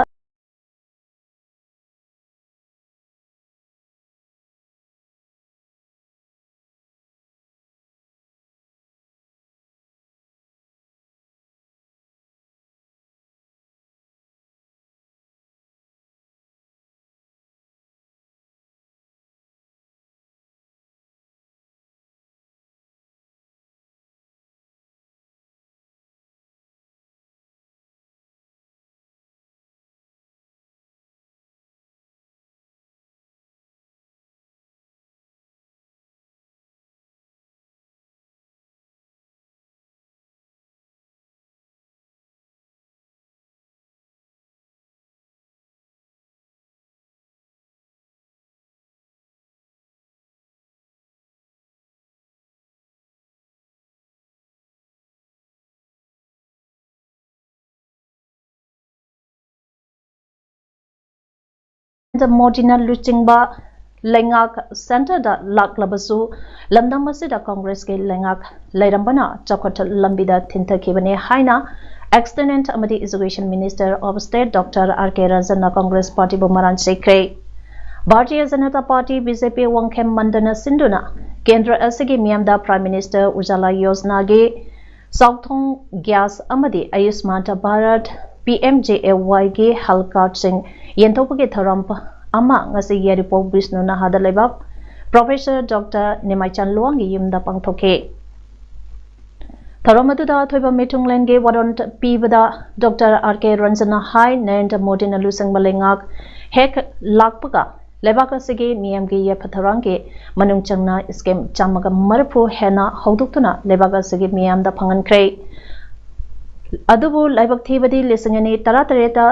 ꯃꯣꯗꯤꯅ ꯂꯨꯆꯤꯡꯕ ꯂꯩꯉꯥꯛ ꯁꯦꯟꯇꯔꯗ ꯂꯥꯛꯂꯕꯁꯨ, ꯂꯝꯗꯝ ꯑꯁꯤꯗ ꯀꯪꯒ꯭ꯔꯦꯁꯀꯤ ꯂꯩꯉꯥꯛ ꯂꯩꯔꯝꯕꯅ ꯆꯥꯎꯈꯠ ꯂꯝꯕꯤꯗ ꯊꯤꯟꯊꯈꯤꯕꯅꯤ ꯍꯥꯏꯅ External ꯑꯃꯗꯤ Education Minister of State Doctor R K ꯔꯟꯖꯟꯅ Congress ꯄꯥꯔꯇꯤꯕꯨ ꯃꯔꯥꯟ ꯁꯤꯈ꯭ꯔꯦ꯫ Bharatiya Janata party, B J P, Wangkhem ꯃꯟꯗꯅ ꯁꯤꯟꯗꯨꯅ ꯀꯦꯟꯗ꯭ꯔ ꯑꯁꯤꯒꯤ ꯃꯤꯌꯥꯝꯗ Prime Minister Ujjwala Yojanaꯒꯤ ꯆꯥꯛꯊꯣꯡ gas ꯑꯃꯗꯤ ꯑꯌꯨꯁꯃꯥꯟ Bharat, P M J A Yꯒꯤ health cardꯁꯤꯡ ꯌꯦꯟꯊꯣꯛꯄꯒꯤ ꯊꯧꯔꯝ ꯑꯃ ꯉꯁꯤ ꯌꯥꯏꯔꯤꯄꯣꯛ ꯕꯤꯁꯅꯨ ꯅꯍꯥꯗ ꯂꯩꯕ Professor Doctor ꯅꯤꯃꯥꯏꯆꯥꯟ ꯂꯨꯋꯥꯡꯒꯤ ꯌꯨꯝꯗ ꯄꯥꯡꯊꯣꯛꯈꯤ꯫ ꯊꯧꯔꯝ ꯑꯗꯨꯗ ꯑꯊꯣꯏꯕ ꯃꯤꯊꯨꯡꯂꯦꯟꯒꯤ ꯋꯥꯔꯣꯜ ꯄꯤꯕꯗ Doctor R K ꯔꯟꯖꯟꯅ ꯍꯥꯏ, ꯅꯔꯦꯟꯗ꯭ꯔ ꯃꯣꯗꯤꯅ ꯂꯨꯆꯤꯡꯕ ꯂꯩꯉꯥꯛ ꯍꯦꯛ ꯂꯥꯛꯄꯒ ꯂꯩꯕꯥꯛ ꯑꯁꯤꯒꯤ ꯃꯤꯌꯥꯝꯒꯤ ꯌꯥꯏꯐ ꯊꯧꯔꯥꯡꯒꯤ ꯃꯅꯨꯡ ꯆꯟꯅ scheme ꯆꯥꯝꯃꯒ ꯃꯔꯤꯐꯨ ꯍꯦꯟꯅ ꯍꯧꯗꯣꯛꯇꯨꯅ ꯂꯩꯕꯥꯛ ꯑꯁꯤꯒꯤ ꯃꯤꯌꯥꯝꯗ ꯐꯪꯍꯟꯈ꯭ꯔꯦ꯫ ꯑꯗꯨꯕꯨ ꯂꯥꯏꯕꯛ ꯊꯤꯕꯗꯤ ꯂꯤꯁꯤꯡ ꯑꯅꯤ ꯇꯔꯥꯇꯔꯦꯠꯇ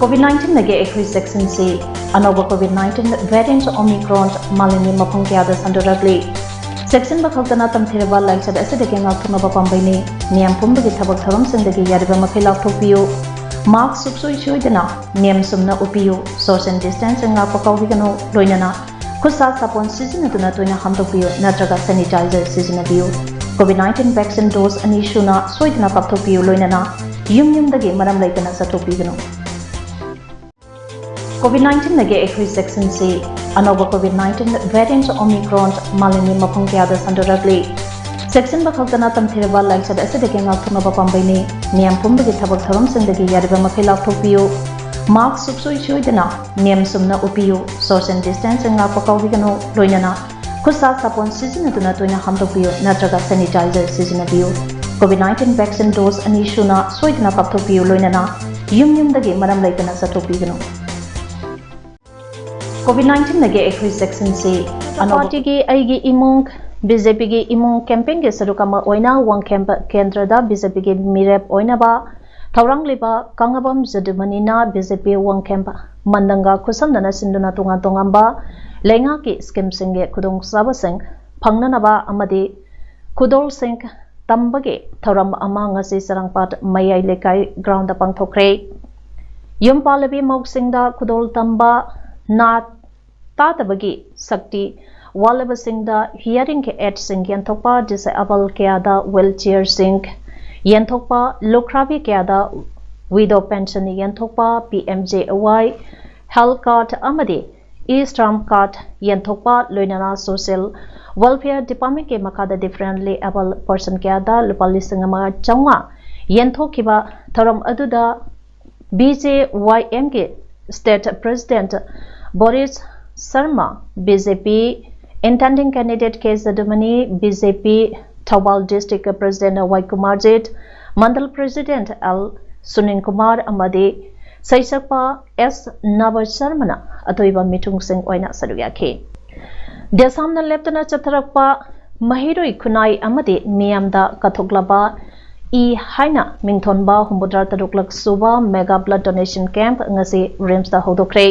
ꯀꯣꯚꯤꯗ ꯅꯥꯏꯟꯇꯤꯟꯗꯒꯤ ꯑꯩꯈꯣꯏ ꯆꯦꯛꯁꯤꯟꯁꯤ꯫ ꯑꯅꯧꯕ ꯀꯣꯚꯤꯗ ꯅꯥꯏꯟꯇꯤꯟ ꯚꯦꯔꯤꯌꯦꯟꯠ ꯑꯣꯃꯤꯀ꯭ꯔꯣꯟ ꯃꯥꯂꯦꯝꯒꯤ ꯃꯐꯝ ꯀꯌꯥꯗ ꯁꯟꯗꯣꯔꯛꯂꯤ꯫ ꯆꯦꯛꯁꯤꯟꯕ ꯈꯛꯇꯅ ꯇꯝꯊꯤꯔꯕ ꯂꯥꯏꯆꯠ ꯑꯁꯤꯗꯒꯤ ꯉꯥꯛꯊꯣꯛꯅꯕ ꯄꯥꯝꯕꯩꯅꯤ꯫ ꯃꯤꯌꯥꯝ ꯄꯨꯝꯕꯒꯤ ꯊꯕꯛ ꯊꯧꯔꯝꯁꯤꯡꯗꯒꯤ ꯌꯥꯔꯤꯕ ꯃꯈꯩ ꯂꯥꯞꯊꯣꯛꯄꯤꯌꯨ꯫ ꯃꯥꯁ꯭ꯛ ꯁꯨꯡꯁꯣꯏ ꯁꯣꯏꯗꯅ ꯅꯤꯌꯝ ꯆꯨꯝꯅ ꯎꯞꯄꯤꯌꯨ꯫ Social distancing ꯉꯥꯛꯄ ꯀꯥꯎꯕꯤꯒꯅꯨ꯫ ꯂꯣꯏꯅꯅ ꯈꯨꯠꯁꯥ ꯁꯥꯄꯣꯟ ꯁꯤꯖꯤꯟꯅꯗꯨꯅ ꯇꯣꯏꯅ ꯍꯥꯝꯗꯣꯛꯄꯤꯌꯨ ꯅꯠꯇ꯭ꯔꯒ ꯁꯦꯅꯤꯇꯥꯏꯖꯔ ꯁꯤꯖꯤꯟꯅꯕꯤꯌꯨ꯫ ꯀꯣꯚꯤꯗ ꯅꯥꯏꯟꯇꯤꯟ ꯚꯦꯛꯁꯤꯟ ꯗꯣꯁ ꯑꯅꯤ ꯁꯨꯅ ꯁꯣꯏꯗꯅ ꯀꯥꯞꯊꯣꯛꯄꯤꯌꯨ꯫ ꯂꯣꯏꯅꯅ ꯌꯨꯝ ꯌꯨꯝꯗꯒꯤ ꯃꯔꯝ ꯂꯩꯇꯅ ꯆꯠꯊꯣꯛꯄꯤꯒꯅꯨ꯫ ꯀꯣꯚꯤꯗ ꯅꯥꯏꯟꯇꯤꯟꯗꯒꯤ ꯑꯩꯈꯣꯏ ꯆꯦꯛꯁꯤꯟꯁꯤ꯫ ꯑꯅꯧꯕ ꯀꯣꯚꯤꯗ ꯅꯥꯏꯟꯇꯤꯟ ꯚꯦꯔꯤꯌꯦꯟꯠ ꯑꯣꯃꯤꯀ꯭ꯔꯣꯟ ꯃꯥꯂꯦꯝꯒꯤ ꯃꯐꯝ ꯀꯌꯥꯗ ꯁꯟꯗꯣꯔꯛꯂꯤ꯫ ꯆꯦꯛꯁꯤꯟꯕ ꯈꯛꯇꯅ ꯇꯝꯊꯤꯔꯕ ꯂꯥꯏꯆꯠ ꯑꯁꯤꯗꯒꯤ ꯉꯥꯛꯊꯣꯛꯅꯕ ꯄꯥꯝꯕꯩꯅꯤ꯫ ꯃꯤꯌꯥꯝ ꯄꯨꯝꯕꯒꯤ ꯊꯕꯛ ꯊꯧꯔꯝꯁꯤꯡꯗꯒꯤ ꯌꯥꯔꯤꯕ ꯃꯈꯩ ꯂꯥꯞꯊꯣꯛꯄꯤꯌꯨ꯫ ꯃꯥꯁ꯭ꯛ ꯁꯨꯡꯁꯣꯏ ꯁꯣꯏꯗꯅ ꯅꯤꯌꯝ ꯆꯨꯝꯅ ꯎꯞꯄꯤꯌꯨ꯫ Social distancing ꯉꯥꯛꯄ ꯀꯥꯎꯕꯤꯒꯅꯨ꯫ ꯂꯣꯏꯅꯅ ꯈꯨꯠꯁꯥ ꯁꯥꯄꯣꯟ ꯁꯤꯖꯤꯟꯅꯗꯨꯅ ꯇꯣꯏꯅ ꯍꯥꯝꯗꯣꯛꯄꯤꯌꯨ ꯅꯠꯇ꯭ꯔꯒ ꯁꯦꯅꯤꯇꯥꯏꯖꯔ ꯁꯤꯖꯤꯟꯅꯕꯤꯌꯨ꯫ ꯀꯣꯚꯤꯗ ꯅꯥꯏꯟꯇꯤꯟ ꯚꯦꯛꯁꯤꯟ ꯗꯣꯁ ꯑꯅꯤ ꯁꯨꯅ ꯁꯣꯏꯗꯅ ꯀꯥꯞꯊꯣꯛꯄꯤꯌꯨ꯫ ꯂꯣꯏꯅꯅ ꯌꯨꯝ ꯌꯨꯝꯗꯒꯤ ꯃꯔꯝ ꯂꯩꯇꯅ ꯆꯠꯊꯣꯛꯄꯤꯒꯅꯨ꯫ ꯀꯣꯚꯤꯗ ꯅꯥꯏꯟꯇꯤꯟꯗꯒꯤ ꯑꯩꯈꯣꯏ ꯆꯦꯛꯁꯤꯟꯁꯤ꯫ ꯑꯅꯧꯕ ꯄꯥꯔꯇꯤꯒꯤ ꯑꯩꯒꯤ ꯏꯃꯨꯡ, ꯕꯤ ꯖꯦ ꯄꯤꯒꯤ ꯏꯃꯨꯡ ꯀꯦꯝꯄꯦꯟꯒꯤ ꯁꯔꯨꯛ ꯑꯃ ꯑꯣꯏꯅ ꯋꯥꯡꯈꯦꯝ ꯀꯦꯟꯗ꯭ꯔꯗ ꯕꯤ ꯖꯦ ꯄꯤꯒꯤ ꯃꯤꯔꯦꯞ ꯑꯣꯏꯅꯕ ꯊꯧꯔꯥꯡꯂꯤꯕ ꯀꯪꯉꯕꯝ ꯖꯗꯨꯃꯅꯤꯅ ꯕꯤ ꯖꯦ ꯄꯤ ꯋꯥꯡꯈꯦꯝ ꯃꯟꯗꯪꯒ ꯈꯨꯠꯁꯝꯅꯅ ꯁꯤꯟꯗꯨꯅ ꯇꯣꯉꯥꯟ ꯇꯣꯉꯥꯟꯕ ꯂꯩꯉꯥꯛꯀꯤ ꯁ꯭ꯀꯤꯝꯁꯤꯡꯒꯤ ꯈꯨꯗꯣꯡꯆꯥꯕꯁꯤꯡ ꯐꯪꯅꯅꯕ ꯑꯃꯗꯤ ꯈꯨꯗꯣꯜꯁꯤꯡ ꯇꯝꯕꯒꯤ ꯊꯧꯔꯝ ꯑꯃ ꯉꯁꯤ ꯆꯔꯥꯡꯄꯥꯠ ꯃꯌꯥꯏ ꯂꯩꯀꯥꯏ ꯒ꯭ꯔꯥꯎꯟꯗ ꯄꯥꯡꯊꯣꯛꯈ꯭ꯔꯦ꯫ ꯌꯨꯝ ꯄꯥꯜꯂꯕꯤ ꯃꯧꯁꯤꯡꯗ ꯈꯨꯗꯣꯜ ꯇꯝꯕ, ꯅꯥ ꯇꯥꯗꯕꯒꯤ ꯁꯛꯇꯤ ꯋꯥꯠꯂꯕꯁꯤꯡꯗ ꯍꯤꯌꯥꯔꯤꯡ ꯑꯦꯗꯁꯤꯡ ꯌꯦꯟꯊꯣꯛꯄ, ꯗꯤꯁꯑꯦꯕꯜ ꯀꯌꯥꯗ ꯋꯤꯜ ꯆꯤꯌꯔꯁꯤꯡ ꯌꯦꯟꯊꯣꯛꯄ, ꯂꯨꯈ꯭ꯔꯥꯕꯤ ꯀꯌꯥꯗ ꯋꯤꯗꯣ ꯄꯦꯟꯁꯟ ꯌꯦꯟꯊꯣꯛꯄ, P M J Y health card ꯑꯃꯗꯤ ꯏ ꯁ꯭ꯔꯥꯝ ꯀꯥꯔꯗ ꯌꯦꯟꯊꯣꯛꯄ, ꯂꯣꯏꯅꯅ ꯁꯣꯁꯤꯌꯦꯜ ꯋꯦꯜꯐꯤꯌꯔ ꯗꯤꯄꯥꯔꯠꯃꯦꯟꯠꯀꯤ ꯃꯈꯥꯗ ꯗꯤꯐꯔꯦꯟꯠꯂꯤ ꯑꯦꯕꯜ ꯄꯔꯁꯟ ꯀꯌꯥꯗ ꯂꯨꯄꯥ ꯂꯤꯁꯤꯡ ꯑꯃ ꯆꯥꯝꯃꯉꯥ ꯌꯦꯟꯊꯣꯛꯈꯤꯕ ꯊꯧꯔꯝ ꯑꯗꯨꯗ ꯕꯤ ꯖꯦ ꯋꯥꯏ ꯑꯦꯝꯒꯤ state president Boris Sharma, B J P intending candidate K ꯖꯗꯨꯃꯅꯤ, B J P Thoubal district president Y Kumarjit, mandal president L Sunil Kumar ꯑꯃꯗꯤ ꯁꯩꯁꯛꯄ ꯑꯦꯁ ꯅꯕ ꯁꯔꯃꯅ ꯑꯇꯣꯏꯕ ꯃꯤꯊꯨꯡꯁꯤꯡ ꯑꯣꯏꯅ ꯁꯔꯨꯛ ꯌꯥꯈꯤ꯫ ꯗꯦꯁꯥꯝꯅ ꯂꯦꯞꯇꯅ ꯆꯠꯊꯔꯛꯄ ꯃꯍꯩꯔꯣꯏ ꯈꯨꯟꯅꯥꯏ ꯑꯃꯗꯤ ꯃꯤꯌꯥꯝꯗ ꯀꯠꯊꯣꯛꯂꯕ ꯏ ꯍꯥꯏꯅ ꯃꯤꯡꯊꯣꯟꯕ ꯍꯨꯝꯐꯨꯇꯔꯥ ꯇꯔꯨꯛꯂꯛ ꯁꯨꯕ Mega Blood Donation Camp ꯉꯁꯤ RIMSꯇ ꯍꯧꯗꯣꯛꯈ꯭ꯔꯦ꯫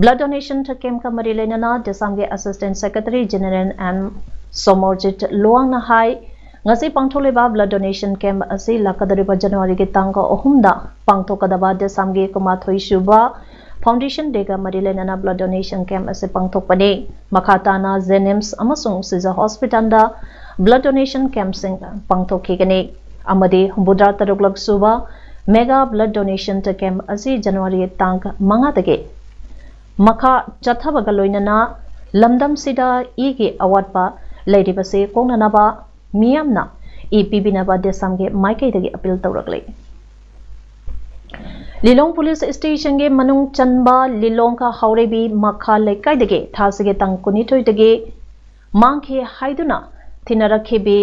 Blood Donation Campꯀ ꯃꯔꯤ ꯂꯩꯅꯅ DESAMꯒꯤ Assistant Secretary General M Somorjit ꯂꯨꯋꯥꯡꯅ ꯍꯥꯏ, ꯉꯁꯤ ꯄꯥꯡꯊꯣꯛꯂꯤꯕ Blood Donation Camp ꯑꯁꯤ ꯂꯥꯛꯀꯗꯧꯔꯤꯕ ꯖꯅꯋꯥꯔꯤꯒꯤ ꯇꯥꯡ ꯑꯍꯨꯝꯗ ꯄꯥꯡꯊꯣꯛꯀꯗꯕ DESAMꯒꯤ ꯀꯨꯟꯃꯥꯊꯣꯏ ꯁꯨꯕ Foundation Dayꯒ ꯃꯔꯤ ꯂꯩꯅꯅ Blood Donation Camp ꯑꯁꯤ ꯄꯥꯡꯊꯣꯛꯄꯅꯤ꯫ ꯃꯈꯥ ꯇꯥꯅ JNIMS ꯑꯃꯁꯨꯡ ꯁꯤꯖ Hospitalꯗ Blood Donation Campꯁꯤꯡ ꯄꯥꯡꯊꯣꯛꯈꯤꯒꯅꯤ꯫ ꯑꯃꯗꯤ ꯍꯨꯝꯐꯨꯇꯔꯥ ꯇꯔꯨꯛꯂꯛ ꯁꯨꯕ Mega Blood Donation Camp ꯑꯁꯤ ꯖꯅꯋꯥꯔꯤ ꯇꯥꯡ ꯃꯉꯥꯗꯒꯤ ꯃꯈꯥ ꯆꯠꯊꯕꯒ ꯂꯣꯏꯅꯅ ꯂꯝꯗꯝꯁꯤꯗ ꯏꯒꯤ ꯑꯋꯥꯠꯄ ꯂꯩꯔꯤꯕꯁꯤ ꯀꯣꯛꯅꯅꯕ ꯃꯤꯌꯥꯝꯅ ꯏ ꯄꯤꯕꯤꯅꯕ DESAMꯒꯤ ꯃꯥꯏꯀꯩꯗꯒꯤ appeal ꯇꯧꯔꯛꯂꯤ꯫ ꯂꯤꯂꯣꯡ Police Stationꯒꯤ ꯃꯅꯨꯡ ꯆꯟꯕ ꯂꯤꯂꯣꯡꯒ ꯍꯥꯎꯔꯩꯕꯤ ꯃꯈꯥ ꯂꯩꯀꯥꯏꯗꯒꯤ ꯊꯥꯁꯤꯒꯤ ꯇꯥꯡ ꯀꯨꯟꯅꯤꯊꯣꯏꯗꯒꯤ ꯃꯥꯡꯈꯤ ꯍꯥꯏꯗꯨꯅ ꯊꯤꯅꯔꯛꯈꯤꯕꯤ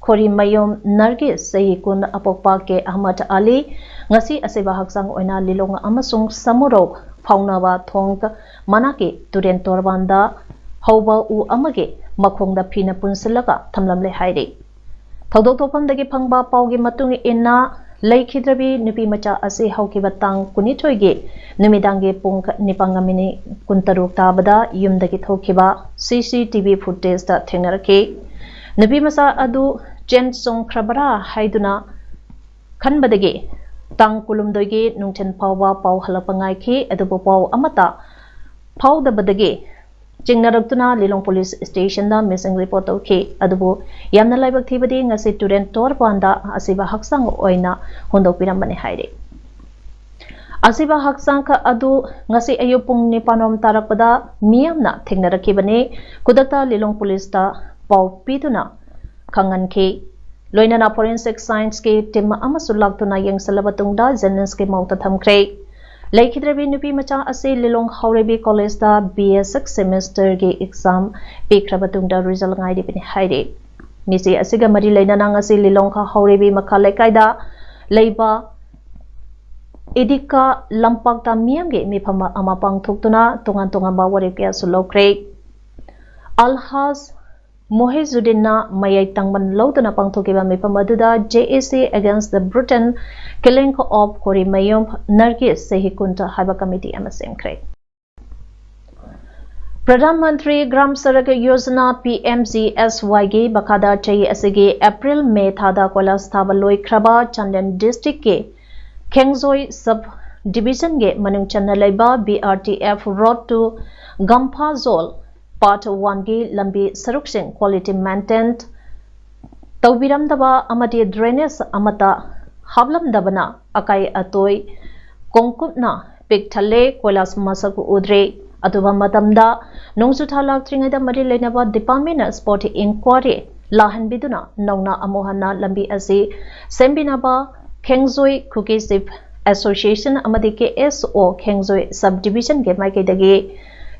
ꯈꯣꯔꯤꯃꯌꯨꯝ ꯅꯔꯒꯤꯁ, ꯆꯍꯤ ꯀꯨꯟ, ꯑꯄꯣꯛꯄ ꯀꯦ ꯑꯍꯃꯗ ꯑꯂꯤ, ꯉꯁꯤ ꯑꯁꯤꯕ ꯍꯛꯆꯥꯡ ꯑꯣꯏꯅ ꯂꯤꯂꯣꯡ ꯑꯃꯁꯨꯡ ꯁꯃꯨꯔꯧ ꯐꯥꯎꯅꯕ ꯊꯣꯡ ꯃꯅꯥꯛꯀꯤ ꯇꯨꯔꯦꯟ ꯇꯣꯔꯕꯥꯟꯗ ꯍꯧꯕ ꯎ ꯑꯃꯒꯤ ꯃꯈꯣꯡꯗ ꯐꯤꯅ ꯄꯨꯟꯁꯤꯜꯂꯒ ꯊꯝꯂꯝꯂꯦ ꯍꯥꯏꯔꯤ꯫ ꯊꯧꯗꯣꯛ ꯊꯣꯛꯐꯝꯗꯒꯤ ꯐꯪꯕ ꯄꯥꯎꯒꯤ ꯃꯇꯨꯡ ꯏꯟꯅ, ꯂꯩꯈꯤꯗ꯭ꯔꯕꯤ ꯅꯨꯄꯤ ꯃꯆꯥ ꯑꯁꯤ ꯍꯧꯈꯤꯕ ꯇꯥꯡ ꯀꯨꯟꯅꯤꯊꯣꯏꯒꯤ ꯅꯨꯃꯤꯗꯥꯡꯒꯤ ꯄꯨꯡ ꯅꯤꯄꯥꯟꯒ ꯃꯤꯅꯤꯠ ꯀꯨꯟꯇꯔꯨꯛ ꯇꯥꯕꯗ ꯌꯨꯝꯗꯒꯤ ꯊꯣꯛꯈꯤꯕ CCTV footageꯇ ꯊꯦꯡꯅꯔꯛꯈꯤ꯫ ꯅꯨꯄꯤ ꯃꯆꯥ ꯑꯗꯨ ꯆꯦꯟ ꯆꯣꯡꯈ꯭ꯔꯕꯔꯥ ꯍꯥꯏꯗꯨꯅ ꯈꯟꯕꯗꯒꯤ ꯇꯥꯡ ꯀꯨꯟꯍꯨꯝꯗꯣꯏꯒꯤ ꯅꯨꯡꯊꯤꯜ ꯐꯥꯎꯕ ꯄꯥꯎ ꯍꯜꯂꯛꯄ ꯉꯥꯏꯈꯤ, ꯑꯗꯨꯕꯨ ꯄꯥꯎ ꯑꯃꯠꯇ ꯐꯥꯎꯗꯕꯗꯒꯤ ꯆꯤꯡꯅꯔꯛꯇꯨꯅ ꯂꯤꯂꯣꯡ Police Stationꯗ missing report ꯇꯧꯈꯤ꯫ ꯑꯗꯨꯕꯨ ꯌꯥꯝꯅ ꯂꯥꯏꯕꯛ ꯊꯤꯕꯗꯤ ꯉꯁꯤ ꯇꯨꯔꯦꯟ ꯇꯣꯔꯕꯥꯟꯗ ꯑꯁꯤꯕ ꯍꯛꯆꯥꯡ ꯑꯣꯏꯅ ꯍꯨꯟꯗꯣꯛꯄꯤꯔꯝꯕꯅꯤ ꯍꯥꯏꯔꯤ꯫ ꯑꯁꯤꯕ ꯍꯛꯆꯥꯡ ꯑꯗꯨ ꯉꯁꯤ ꯑꯌꯨꯛ ꯄꯨꯡ ꯅꯤꯄꯥꯟ ꯔꯣꯝ ꯇꯥꯔꯛꯄꯗ ꯃꯤꯌꯥꯝꯅ ꯊꯦꯡꯅꯔꯛꯈꯤꯕꯅꯤ꯫ ꯈꯨꯗꯛꯇ ꯂꯤꯂꯣꯡ Policeꯇ ꯄꯥꯎ ꯄꯤꯗꯨꯅ ꯈꯪꯍꯟꯈꯤ꯫ ꯂꯣꯏꯅꯅ Forensic Scienceꯀꯤ team ꯑꯃꯁꯨ ꯂꯥꯛꯇꯨꯅ ꯌꯦꯡꯁꯤꯜꯂꯕ ꯇꯨꯡꯗ JNIMSꯀꯤ ꯃꯧꯗ ꯊꯝꯈ꯭ꯔꯦ꯫ ꯂꯩꯈꯤꯗ꯭ꯔꯕꯤ ꯅꯨꯄꯤ ꯃꯆꯥ ꯑꯁꯤ ꯂꯤꯂꯣꯡ ꯍꯥꯎꯔꯩꯕꯤ Collegeꯇ BA sixth semesterꯒꯤ exam ꯄꯤꯈ꯭ꯔꯕ ꯇꯨꯡꯗ result ꯉꯥꯏꯔꯤꯕꯅꯤ ꯍꯥꯏꯔꯤ꯫ ꯃꯤꯁꯤ ꯑꯁꯤꯒ ꯃꯔꯤ ꯂꯩꯅꯅ ꯉꯁꯤ ꯂꯤꯂꯣꯡ ꯍꯥꯎꯔꯩꯕꯤ ꯃꯈꯥ ꯂꯩꯀꯥꯏꯗ ꯂꯩꯕ ꯏꯗꯤꯀꯥ ꯂꯝꯄꯥꯛꯇ ꯃꯤꯌꯥꯝꯒꯤ ꯃꯤꯐꯝ ꯑꯃ ꯄꯥꯡꯊꯣꯛꯇꯨꯅ ꯇꯣꯉꯥꯟ ꯇꯣꯉꯥꯟꯕ ꯋꯥꯔꯦꯞ ꯀꯌꯥꯁꯨ ꯂꯧꯈ꯭ꯔꯦ꯫ ꯑꯜꯍꯥꯖ ꯃꯣꯍꯦꯖꯨꯗꯤꯟꯅ ꯃꯌꯥꯏ ꯇꯪꯕꯟ ꯂꯧꯗꯨꯅ ꯄꯥꯡꯊꯣꯛꯈꯤꯕ ꯃꯤꯐꯝ ꯑꯗꯨꯗ J A C Against the Brutal Killing of Korimayum Nargis Sehikund ꯍꯥꯏꯕ ꯀꯃꯤꯇꯤ ꯑꯃ ꯁꯦꯝꯈ꯭ꯔꯦ꯫ Pradhan Mantri Gram Sadak Yojana, P M G S Y ꯒꯤ ꯃꯈꯥꯗ ꯆꯍꯤ ꯑꯁꯤꯒꯤ ꯑꯦꯄ꯭ꯔꯤꯜ ꯃꯦ ꯊꯥꯗ ꯀꯣꯏꯂꯥꯁ ꯊꯥꯕ ꯂꯣꯏꯈ꯭ꯔꯕ ꯆꯥꯟꯗꯦꯜ ꯗꯤꯁꯇ꯭ꯔꯤꯛꯀꯤ ꯈꯦꯡꯖꯣꯏ ꯁꯕ ꯗꯤꯕꯤꯖꯟꯒꯤ ꯃꯅꯨꯡ ꯆꯟꯅ ꯂꯩꯕ B R T F Road to ꯒꯝꯐꯥꯖꯣꯜ Part One ꯒꯤ ꯂꯝꯕꯤ ꯁꯔꯨꯛꯁꯤꯡ quality maintain ꯇꯧꯕꯤꯔꯝꯗꯕ ꯑꯃꯗꯤ drainage ꯑꯃꯠꯇ ꯍꯥꯞꯂꯝꯗꯕꯅ ꯑꯀꯥꯏ ꯑꯇꯣꯏ ꯀꯣꯡꯀꯨꯞꯅ ꯄꯤꯛ ꯊꯜꯂꯦ, ꯀꯣꯏꯂꯥꯁ ꯃꯁꯛ ꯎꯗ꯭ꯔꯦ꯫ ꯑꯊꯨꯕ ꯃꯇꯝꯗ ꯅꯣꯡꯖꯨ ꯊꯥ ꯂꯥꯛꯇ꯭ꯔꯤꯉꯩꯗ ꯃꯔꯤ ꯂꯩꯅꯕ department ꯅ spot inquiry ꯂꯥꯛꯍꯟꯕꯤꯗꯨꯅ ꯅꯧꯅ ꯑꯃꯨꯛ ꯍꯟꯅ ꯂꯝꯕꯤ ꯑꯁꯤ ꯁꯦꯝꯕꯤꯅꯕ ꯈꯦꯡꯖꯣꯏ ꯈꯨꯀꯤ ꯁꯤꯞ ꯑꯦꯁꯣꯁꯤꯌꯦꯁꯟ ꯑꯃꯗꯤ K S O ꯈꯦꯡꯖꯣꯏ sub division ꯒꯤ ꯃꯥꯏꯀꯩꯗꯒꯤ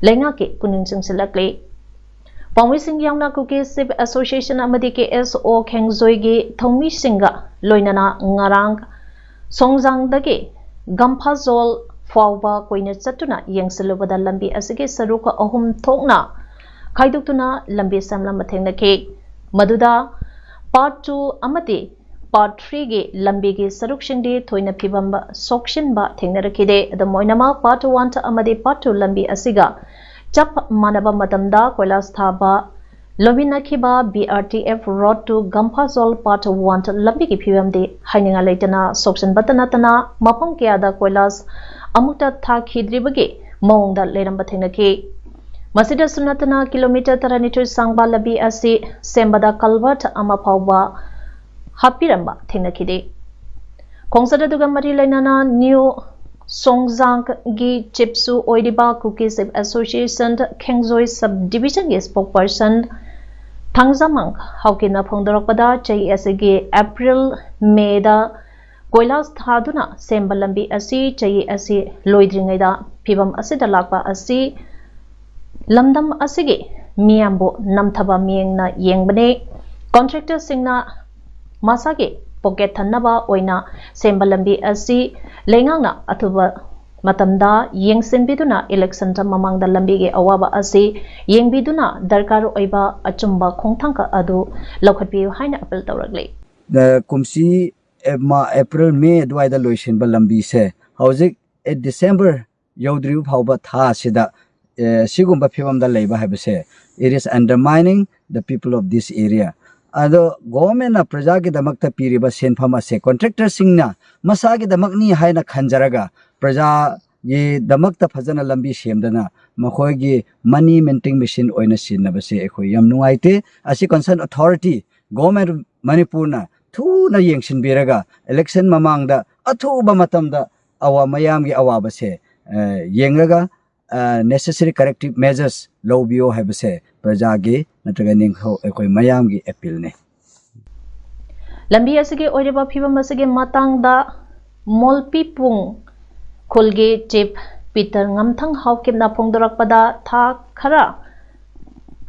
ꯂꯩꯉꯥꯛꯀꯤ ꯄꯨꯛꯅꯤꯡ ꯆꯤꯡꯁꯤꯜꯂꯛꯂꯤ꯫ ꯄꯥꯎꯃꯤꯁꯤꯡ ꯌꯥꯎꯅ ꯈꯨꯀꯤ ꯁꯤꯞ ꯑꯦꯁꯣꯁꯤꯌꯦꯁꯟ ꯑꯃꯗꯤ K S O ꯈꯦꯡꯖꯣꯏꯒꯤ ꯊꯧꯃꯤꯁꯤꯡꯒ ꯂꯣꯏꯅꯅ ꯉꯔꯥꯡ ꯁꯣꯡꯖꯥꯡꯗꯒꯤ ꯒꯝꯐꯥꯖꯣꯜ ꯐꯥꯎꯕ ꯀꯨꯏꯅ ꯆꯠꯇꯨꯅ ꯌꯦꯡꯁꯤꯜꯂꯨꯕꯗ ꯂꯝꯕꯤ ꯑꯁꯤꯒꯤ ꯁꯔꯨꯛ ꯑꯍꯨꯝ ꯊꯣꯛꯅ ꯈꯥꯏꯗꯣꯛꯇꯨꯅ ꯂꯝꯕꯤ ꯁꯦꯝꯂꯝꯕ ꯊꯦꯡꯅꯈꯤ꯫ ꯃꯗꯨꯗ Part Two ꯑꯃꯗꯤ Part Three ꯒꯤ ꯂꯝꯕꯤꯒꯤ ꯁꯔꯨꯛꯁꯤꯡꯗꯤ ꯊꯣꯏꯅ ꯐꯤꯕꯝ ꯁꯣꯛꯁꯤꯟꯕ ꯊꯦꯡꯅꯔꯛꯈꯤꯗꯦ꯫ ꯑꯗꯨꯝ ꯑꯣꯏꯅꯃꯛ, Part One ꯑꯃꯗꯤ Part Two ꯂꯝꯕꯤ ꯑꯁꯤꯒ ꯆꯞ ꯃꯥꯟꯅꯕ ꯃꯇꯝꯗ ꯀꯣꯏꯂꯥꯁ ꯊꯥꯕ ꯂꯣꯏꯃꯤꯟꯅꯈꯤꯕ B R T F Road to ꯒꯝꯐꯥꯖꯣꯜ Part One ꯂꯝꯕꯤꯒꯤ ꯐꯤꯕꯝꯗꯤ ꯍꯥꯏꯅꯤꯡꯉꯥꯏ ꯂꯩꯇꯅ ꯁꯣꯛꯁꯤꯟꯕꯇ ꯅꯠꯇꯅ ꯃꯐꯝ ꯀꯌꯥꯗ ꯀꯣꯏꯂꯥꯁ ꯑꯃꯨꯛꯇ ꯊꯥꯈꯤꯗ꯭ꯔꯤꯕꯒꯤ ꯃꯑꯣꯡꯗ ꯂꯩꯔꯝꯕ ꯊꯦꯡꯅꯈꯤ꯫ ꯃꯁꯤꯗꯁꯨ ꯅꯠꯇꯅ, ꯀꯤꯂꯣꯃꯤꯇꯔ ꯇꯔꯥꯅꯤꯊꯣꯏ ꯁꯥꯡꯕ ꯂꯝꯕꯤ ꯑꯁꯤ ꯁꯦꯝꯕꯗ culvert ꯑꯃ ꯐꯥꯎꯕ ꯍꯥꯞꯄꯤꯔꯝꯕ ꯊꯦꯡꯅꯈꯤꯗꯦ꯫ ꯈꯣꯡꯆꯠ ꯑꯗꯨꯒ ꯃꯔꯤ ꯂꯩꯅꯅ ꯅ꯭ꯌꯨ ꯁꯣꯡꯖꯥꯡꯒꯤ ꯆꯤꯞꯁꯨ ꯑꯣꯏꯔꯤꯕ ꯀꯨꯀꯤ ꯁꯤꯞ ꯑꯦꯁꯣꯁꯤꯌꯦꯁꯟ ꯈꯦꯡꯖꯣꯏ sub division ꯒꯤ spokesperson ꯊꯥꯡꯖꯃꯪ ꯍꯥꯎꯀꯤꯟꯅ ꯐꯣꯡꯗꯣꯔꯛꯄꯗ, ꯆꯍꯤ ꯑꯁꯤꯒꯤ ꯑꯦꯄ꯭ꯔꯤꯜ ꯃꯦꯗ ꯀꯣꯏꯂꯥꯁ ꯊꯥꯗꯨꯅ ꯁꯦꯝꯕ ꯂꯝꯕꯤ ꯑꯁꯤ ꯆꯍꯤ ꯑꯁꯤ ꯂꯣꯏꯗ꯭ꯔꯤꯉꯩꯗ ꯐꯤꯕꯝ ꯑꯁꯤꯗ ꯂꯥꯛꯄ ꯑꯁꯤ ꯂꯝꯗꯝ ꯑꯁꯤꯒꯤ ꯃꯤꯌꯥꯝꯕꯨ ꯅꯝꯊꯕ ꯃꯤꯠꯌꯦꯡꯅ ꯌꯦꯡꯕꯅꯤ꯫ ꯀꯣꯟꯇ꯭ꯔꯦꯛꯇꯔꯁꯤꯡꯅ ꯃꯁꯥꯒꯤ ꯄꯣꯀꯦꯠ ꯊꯟꯅꯕ ꯑꯣꯏꯅ ꯁꯦꯝꯕ ꯂꯝꯕꯤ ꯑꯁꯤ ꯂꯩꯉꯥꯛꯅ ꯑꯊꯨꯕ ꯃꯇꯝꯗ ꯌꯦꯡꯁꯤꯟꯕꯤꯗꯨꯅ election ꯃꯃꯥꯡꯗ ꯂꯝꯕꯤꯒꯤ ꯑꯋꯥꯕ ꯑꯁꯤ ꯌꯦꯡꯕꯤꯗꯨꯅ ꯗꯔꯀꯥꯔ ꯑꯣꯏꯕ ꯑꯆꯨꯝꯕ ꯈꯣꯡꯊꯥꯡ ꯑꯗꯨ ꯂꯧꯈꯠꯄꯤꯌꯨ ꯍꯥꯏꯅ appeal ꯇꯧꯔꯛꯂꯤ꯫ ꯀꯨꯝꯁꯤ ꯑꯦꯞꯔꯤꯜ ꯃꯦ ꯑꯗꯨꯋꯥꯏꯗ ꯂꯣꯏꯁꯤꯟꯕ ꯂꯝꯕꯤꯁꯦ ꯍꯧꯖꯤꯛ ꯑꯦꯠ ꯗꯤꯁꯦꯝꯕꯔ ꯌꯧꯗ꯭ꯔꯤꯕ ꯐꯥꯎꯕ ꯊꯥ ꯑꯁꯤꯗ ꯁꯤꯒꯨꯝꯕ ꯐꯤꯕꯝꯗ ꯂꯩꯕ ꯍꯥꯏꯕꯁꯦ, it is undermining the people of this area. ꯑꯗꯣ ꯒꯣꯚꯔꯟꯃꯦꯟꯅ ꯄ꯭ꯔꯖꯥꯒꯤꯗꯃꯛꯇ ꯄꯤꯔꯤꯕ ꯁꯦꯟꯐꯝ ꯑꯁꯦ ꯀꯣꯟꯇ꯭ꯔꯦꯛꯇꯔꯁꯤꯡꯅ ꯃꯁꯥꯒꯤꯗꯃꯛꯅꯤ ꯍꯥꯏꯅ ꯈꯟꯖꯔꯒ ꯄ꯭ꯔꯖꯥꯒꯤꯗꯃꯛꯇ ꯐꯖꯅ ꯂꯝꯕꯤ ꯁꯦꯝꯗꯅ ꯃꯈꯣꯏꯒꯤ money minting machine ꯑꯣꯏꯅ ꯁꯤꯖꯤꯟꯅꯕꯁꯦ ꯑꯩꯈꯣꯏ ꯌꯥꯝ ꯅꯨꯡꯉꯥꯏꯇꯦ꯫ ꯑꯁꯤ concerned authority, ꯒꯣꯚꯔꯟꯃꯦꯟ ꯃꯅꯤꯄꯨꯔꯅ ꯊꯨꯅ ꯌꯦꯡꯁꯤꯟꯕꯤꯔꯒ election ꯃꯃꯥꯡꯗ ꯑꯊꯨꯕ ꯃꯇꯝꯗ ꯑꯋꯥ ꯃꯌꯥꯝꯒꯤ ꯑꯋꯥꯕꯁꯦ ꯌꯦꯡꯂꯒ necessary corrective measures ꯂꯧꯕꯤꯌꯣ ꯍꯥꯏꯕꯁꯦ ꯄ꯭ꯔꯖꯥꯒꯤ ꯅꯠꯇ꯭ꯔꯒ ꯅꯤꯡꯊꯧ ꯑꯩꯈꯣꯏ ꯃꯌꯥꯝꯒꯤ appealꯅꯤ꯫ ꯂꯝꯕꯤ ꯑꯁꯤꯒꯤ ꯑꯣꯏꯔꯤꯕ ꯐꯤꯕꯝ ꯑꯁꯤꯒꯤ ꯃꯇꯥꯡꯗ ꯃꯣꯜꯄꯤꯄꯨꯡ ꯈꯨꯜꯒꯤ chief ꯄꯤꯇꯔ ꯉꯝꯊꯪ ꯍꯥꯎꯀꯤꯞꯅ ꯐꯣꯡꯗꯣꯔꯛꯄꯗ, ꯊꯥ ꯈꯔ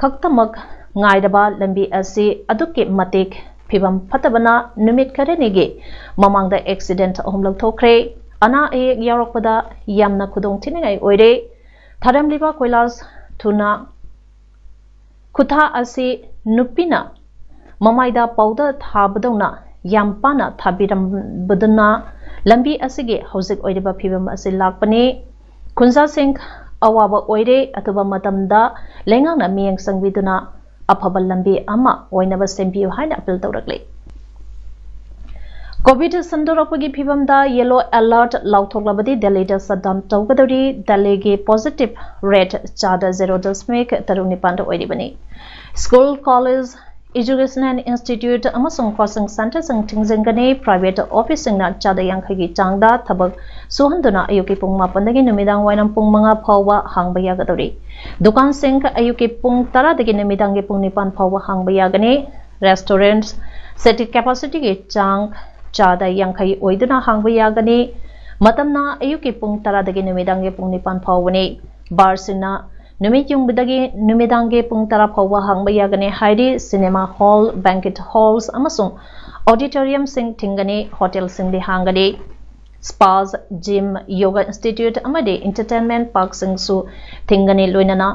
ꯈꯛꯇꯃꯛ ꯉꯥꯏꯔꯕ ꯂꯝꯕꯤ ꯑꯁꯤ ꯑꯗꯨꯛꯀꯤ ꯃꯇꯤꯛ ꯐꯤꯕꯝ ꯐꯠꯇꯕꯅ ꯅꯨꯃꯤꯠ ꯈꯔꯅꯤꯒꯤ ꯃꯃꯥꯡꯗ accident ꯑꯍꯨꯝꯂꯛ ꯊꯣꯛꯈ꯭ꯔꯦ꯫ ꯑꯅꯥ ꯑꯌꯦꯛ ꯌꯥꯎꯔꯛꯄꯗ ꯌꯥꯝꯅ ꯈꯨꯗꯣꯡ ꯊꯤꯅꯤꯡꯉꯥꯏ ꯑꯣꯏꯔꯦ꯫ ꯊꯥꯔꯝꯂꯤꯕ ꯀꯣꯏꯂꯥꯁ ꯊꯨꯅ ꯈꯨꯊꯥ ꯑꯁꯤ ꯅꯨꯄꯤꯅ ꯃꯃꯥꯏꯗ powder ꯊꯥꯕꯗꯧꯅ ꯌꯥꯝ ꯄꯥꯅ ꯊꯥꯕꯤꯔꯝꯕꯗꯨꯅ ꯂꯝꯕꯤ ꯑꯁꯤꯒꯤ ꯍꯧꯖꯤꯛ ꯑꯣꯏꯔꯤꯕ ꯐꯤꯕꯝ ꯑꯁꯤ ꯂꯥꯛꯄꯅꯤ꯫ ꯈꯨꯟꯖꯥꯁꯤꯡ ꯑꯋꯥꯕ ꯑꯣꯏꯔꯦ꯫ ꯑꯊꯨꯕ ꯃꯇꯝꯗ ꯂꯩꯉꯥꯛꯅ ꯃꯤꯠꯌꯦꯡ ꯆꯪꯕꯤꯗꯨꯅ ꯑꯐꯕ ꯂꯝꯕꯤ ꯑꯃ ꯑꯣꯏꯅꯕ ꯁꯦꯝꯕꯤꯌꯨ ꯍꯥꯏꯅ appeal ꯇꯧꯔꯛꯂꯤ꯫ COVID ꯁꯟꯗꯣꯔꯛꯄꯒꯤ ꯐꯤꯕꯝꯗ yellow alert ꯂꯥꯎꯊꯣꯛꯂꯕꯗꯤ ꯗꯦꯜꯂꯤꯗ shutdown ꯇꯧꯒꯗꯧꯔꯤ꯫ ꯗꯦꯜꯂꯤꯒꯤ positive rate ꯆꯥꯗ zero point ꯇꯔꯨꯛ ꯅꯤꯄꯥꯟꯗ ꯑꯣꯏꯔꯤꯕꯅꯤ꯫ School, college, educational institute ꯑꯃꯁꯨꯡ coaching centreꯁꯤꯡ ꯊꯤꯡꯖꯤꯟꯒꯅꯤ꯫ Private officeꯁꯤꯡꯅ ꯆꯥꯗ ꯌꯥꯡꯈꯩꯒꯤ ꯆꯥꯡꯗ ꯊꯕꯛ ꯁꯨꯍꯟꯗꯨꯅ ꯑꯌꯨꯛꯀꯤ ꯄꯨꯡ ꯃꯥꯄꯟꯗꯒꯤ ꯅꯨꯃꯤꯗꯥꯡ ꯋꯥꯏꯔꯝ ꯄꯨꯡ ꯃꯉꯥ ꯐꯥꯎꯕ ꯍꯥꯡꯕ ꯌꯥꯒꯗꯧꯔꯤ꯫ ꯗꯨꯀꯥꯟꯁꯤꯡ ꯑꯌꯨꯛꯀꯤ ꯄꯨꯡ ꯇꯔꯥꯗꯒꯤ ꯅꯨꯃꯤꯗꯥꯡꯒꯤ ꯄꯨꯡ ꯅꯤꯄꯥꯟ ꯐꯥꯎꯕ ꯍꯥꯡꯕ ꯌꯥꯒꯅꯤ꯫ Restaurant seating capacityꯒꯤ ꯆꯥꯡ ꯆꯥꯗ ꯌꯥꯡꯈꯩ ꯑꯣꯏꯗꯨꯅ ꯍꯥꯡꯕ ꯌꯥꯒꯅꯤ꯫ ꯃꯇꯝꯅ ꯑꯌꯨꯛꯀꯤ ꯄꯨꯡ ꯇꯔꯥꯗꯒꯤ ꯅꯨꯃꯤꯗꯥꯡꯒꯤ ꯄꯨꯡ ꯅꯤꯄꯥꯟ ꯐꯥꯎꯕꯅꯤ꯫ Barꯁꯤꯡꯅ ꯅꯨꯃꯤꯠ ꯌꯨꯡꯕꯗꯒꯤ ꯅꯨꯃꯤꯗꯥꯡꯒꯤ ꯄꯨꯡ ꯇꯔꯥ ꯐꯥꯎꯕ ꯍꯥꯡꯕ ꯌꯥꯒꯅꯤ ꯍꯥꯏꯔꯤ꯫ Cinema hall, banquet halls ꯑꯃꯁꯨꯡ auditoriumꯁꯤꯡ ꯊꯤꯡꯒꯅꯤ꯫ Hotelꯁꯤꯡꯗꯤ ꯍꯥꯡꯒꯅꯤ꯫ spas, gym, yoga institute ꯑꯃꯗꯤ entertainment parkꯁꯤꯡꯁꯨ ꯊꯤꯡꯒꯅꯤ꯫ ꯂꯣꯏꯅꯅ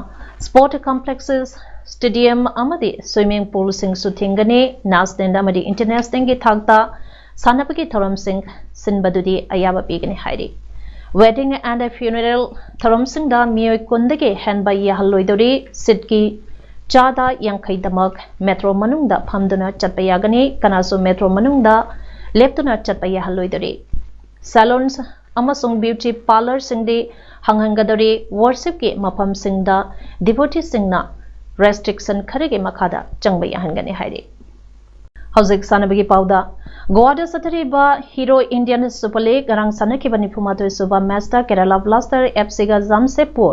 sport complexes, stadium ꯑꯃꯗꯤ swimming poolꯁꯤꯡꯁꯨ ꯊꯤꯡꯒꯅꯤ꯫ National ꯑꯃꯗꯤ internationalꯒꯤ ꯊꯥꯛꯇ ꯁꯥꯟꯅꯕꯒꯤ ꯊꯧꯔꯝꯁꯤꯡ ꯁꯤꯟꯕꯗꯨꯗꯤ ꯑꯌꯥꯕ ꯄꯤꯒꯅꯤ ꯍꯥꯏꯔꯤ꯫ Wedding and funeral ꯊꯧꯔꯝꯁꯤꯡꯗ ꯃꯤꯑꯣꯏ ꯀꯨꯟꯗꯒꯤ ꯍꯦꯟꯕ ꯌꯥꯍꯜꯂꯣꯏꯗꯧꯔꯤ꯫ Seatꯀꯤ ꯆꯥꯗ ꯌꯥꯡꯈꯩꯗꯃꯛ metro ꯃꯅꯨꯡꯗ ꯐꯝꯗꯨꯅ ꯆꯠꯄ ꯌꯥꯒꯅꯤ꯫ ꯀꯅꯥꯁꯨ metro ꯃꯅꯨꯡꯗ ꯂꯦꯞꯇꯨꯅ ꯆꯠꯄ ꯌꯥꯍꯜꯂꯣꯏꯗꯧꯔꯤ꯫ Salons ꯑꯃꯁꯨꯡ beauty parlourꯁꯤꯡꯗꯤ ꯍꯥꯡꯍꯟꯒꯗꯧꯔꯤ꯫ Worshipꯀꯤ ꯃꯐꯝꯁꯤꯡꯗ devoteeꯁꯤꯡꯅ restriction ꯈꯔꯒꯤ ꯃꯈꯥꯗ ꯆꯪꯕ ꯌꯥꯍꯟꯒꯅꯤ ꯍꯥꯏꯔꯤ꯫ ꯍꯧꯖꯤꯛ ꯁꯥꯟꯅꯕꯒꯤ ꯄꯥꯎꯗ꯫ ꯒꯣꯋꯥꯗ ꯆꯠꯊꯔꯤꯕ Hero Indian Super League ꯉꯔꯥꯡ ꯁꯥꯟꯅꯈꯤꯕ ꯅꯤꯐꯨꯃꯥꯊꯣꯏ ꯁꯨꯕ matchꯇ Kerala Blasters FCꯒ Jamshedpur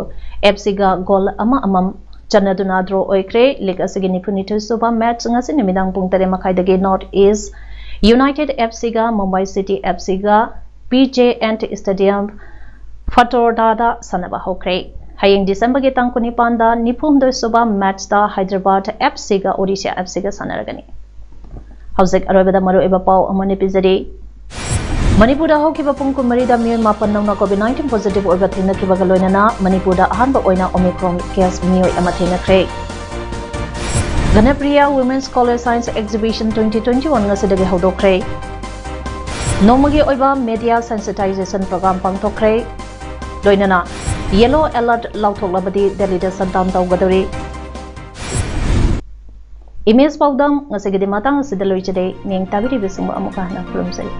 FCꯒ goal ꯑꯃ ꯑꯃꯝ ꯆꯟꯅꯗꯨꯅ draw ꯑꯣꯏꯈ꯭ꯔꯦ꯫ League ꯑꯁꯤꯒꯤ ꯅꯤꯐꯨꯅꯤꯊꯣꯏ ꯁꯨꯕ match ꯉꯁꯤ ꯅꯨꯃꯤꯗꯥꯡ ꯄꯨꯡ ꯇꯔꯦꯠ ꯃꯈꯥꯏꯗꯒꯤ North East United FCꯒ Mumbai City FCꯒ PJ Stadium Fatordada ꯁꯥꯟꯅꯕ ꯍꯧꯈ꯭ꯔꯦ꯫ ꯍꯌꯦꯡ Decemberꯒꯤ ꯇꯥꯡ ꯀꯨꯟꯅꯤꯄꯥꯟꯗ ꯅꯤꯐꯨꯍꯨꯝꯗꯣꯏ ꯁꯨꯕ matchꯇ Hyderabad FCꯒ Odisha FCꯒ ꯁꯥꯟꯅꯔꯒꯅꯤ꯫ ꯍꯧꯖꯤꯛ ꯑꯔꯣꯏꯕꯗ ꯃꯔꯨꯑꯣꯏꯕ ꯄꯥꯎ ꯑꯃꯅꯤ ꯄꯤꯖꯔꯤ꯫ ꯃꯅꯤꯄꯨꯔꯗ ꯍꯧꯈꯤꯕ ꯄꯨꯡ ꯀꯨꯟꯃꯔꯤꯗ ꯃꯤꯑꯣꯏ ꯃꯥꯄꯟ ꯅꯧꯅ COVID nineteen positive ꯑꯣꯏꯕ ꯊꯦꯡꯅꯈꯤꯕꯒ ꯂꯣꯏꯅꯅ ꯃꯅꯤꯄꯨꯔꯗ ꯑꯍꯥꯟꯕ ꯑꯣꯏꯅ Omicron case ꯃꯤꯑꯣꯏ ꯑꯃ ꯊꯦꯡꯅꯈ꯭ꯔꯦ꯫ ꯒꯅꯄ꯭ꯔꯤꯌꯥ Women's College Science Exhibition twenty twenty-one ꯉꯁꯤꯗꯒꯤ ꯍꯧꯗꯣꯛꯈ꯭ꯔꯦ꯫ ꯅꯣꯡꯃꯒꯤ ꯑꯣꯏꯕ media sensitization program ꯄꯥꯡꯊꯣꯛꯈ꯭ꯔꯦ꯫ ꯂꯣꯏꯅꯅ yellow alert ꯂꯥꯎꯊꯣꯛꯂꯕꯗꯤ ꯗꯦꯜꯂꯤꯗ shutdown ꯇꯧꯒꯗꯧꯔꯤ꯫ Image ꯄꯥꯎꯗꯝ ꯉꯁꯤꯒꯤꯗꯤ ꯃꯇꯥꯡ ꯑꯁꯤꯗ ꯂꯣꯏꯖꯔꯦ꯫ ꯃꯤꯌꯦꯡ ꯇꯥꯕꯤꯔꯤꯕꯁꯤꯡꯕꯨ ꯑꯃꯨꯛꯀ ꯍꯟꯅ ꯈꯨꯔꯨꯝꯖꯔꯤ꯫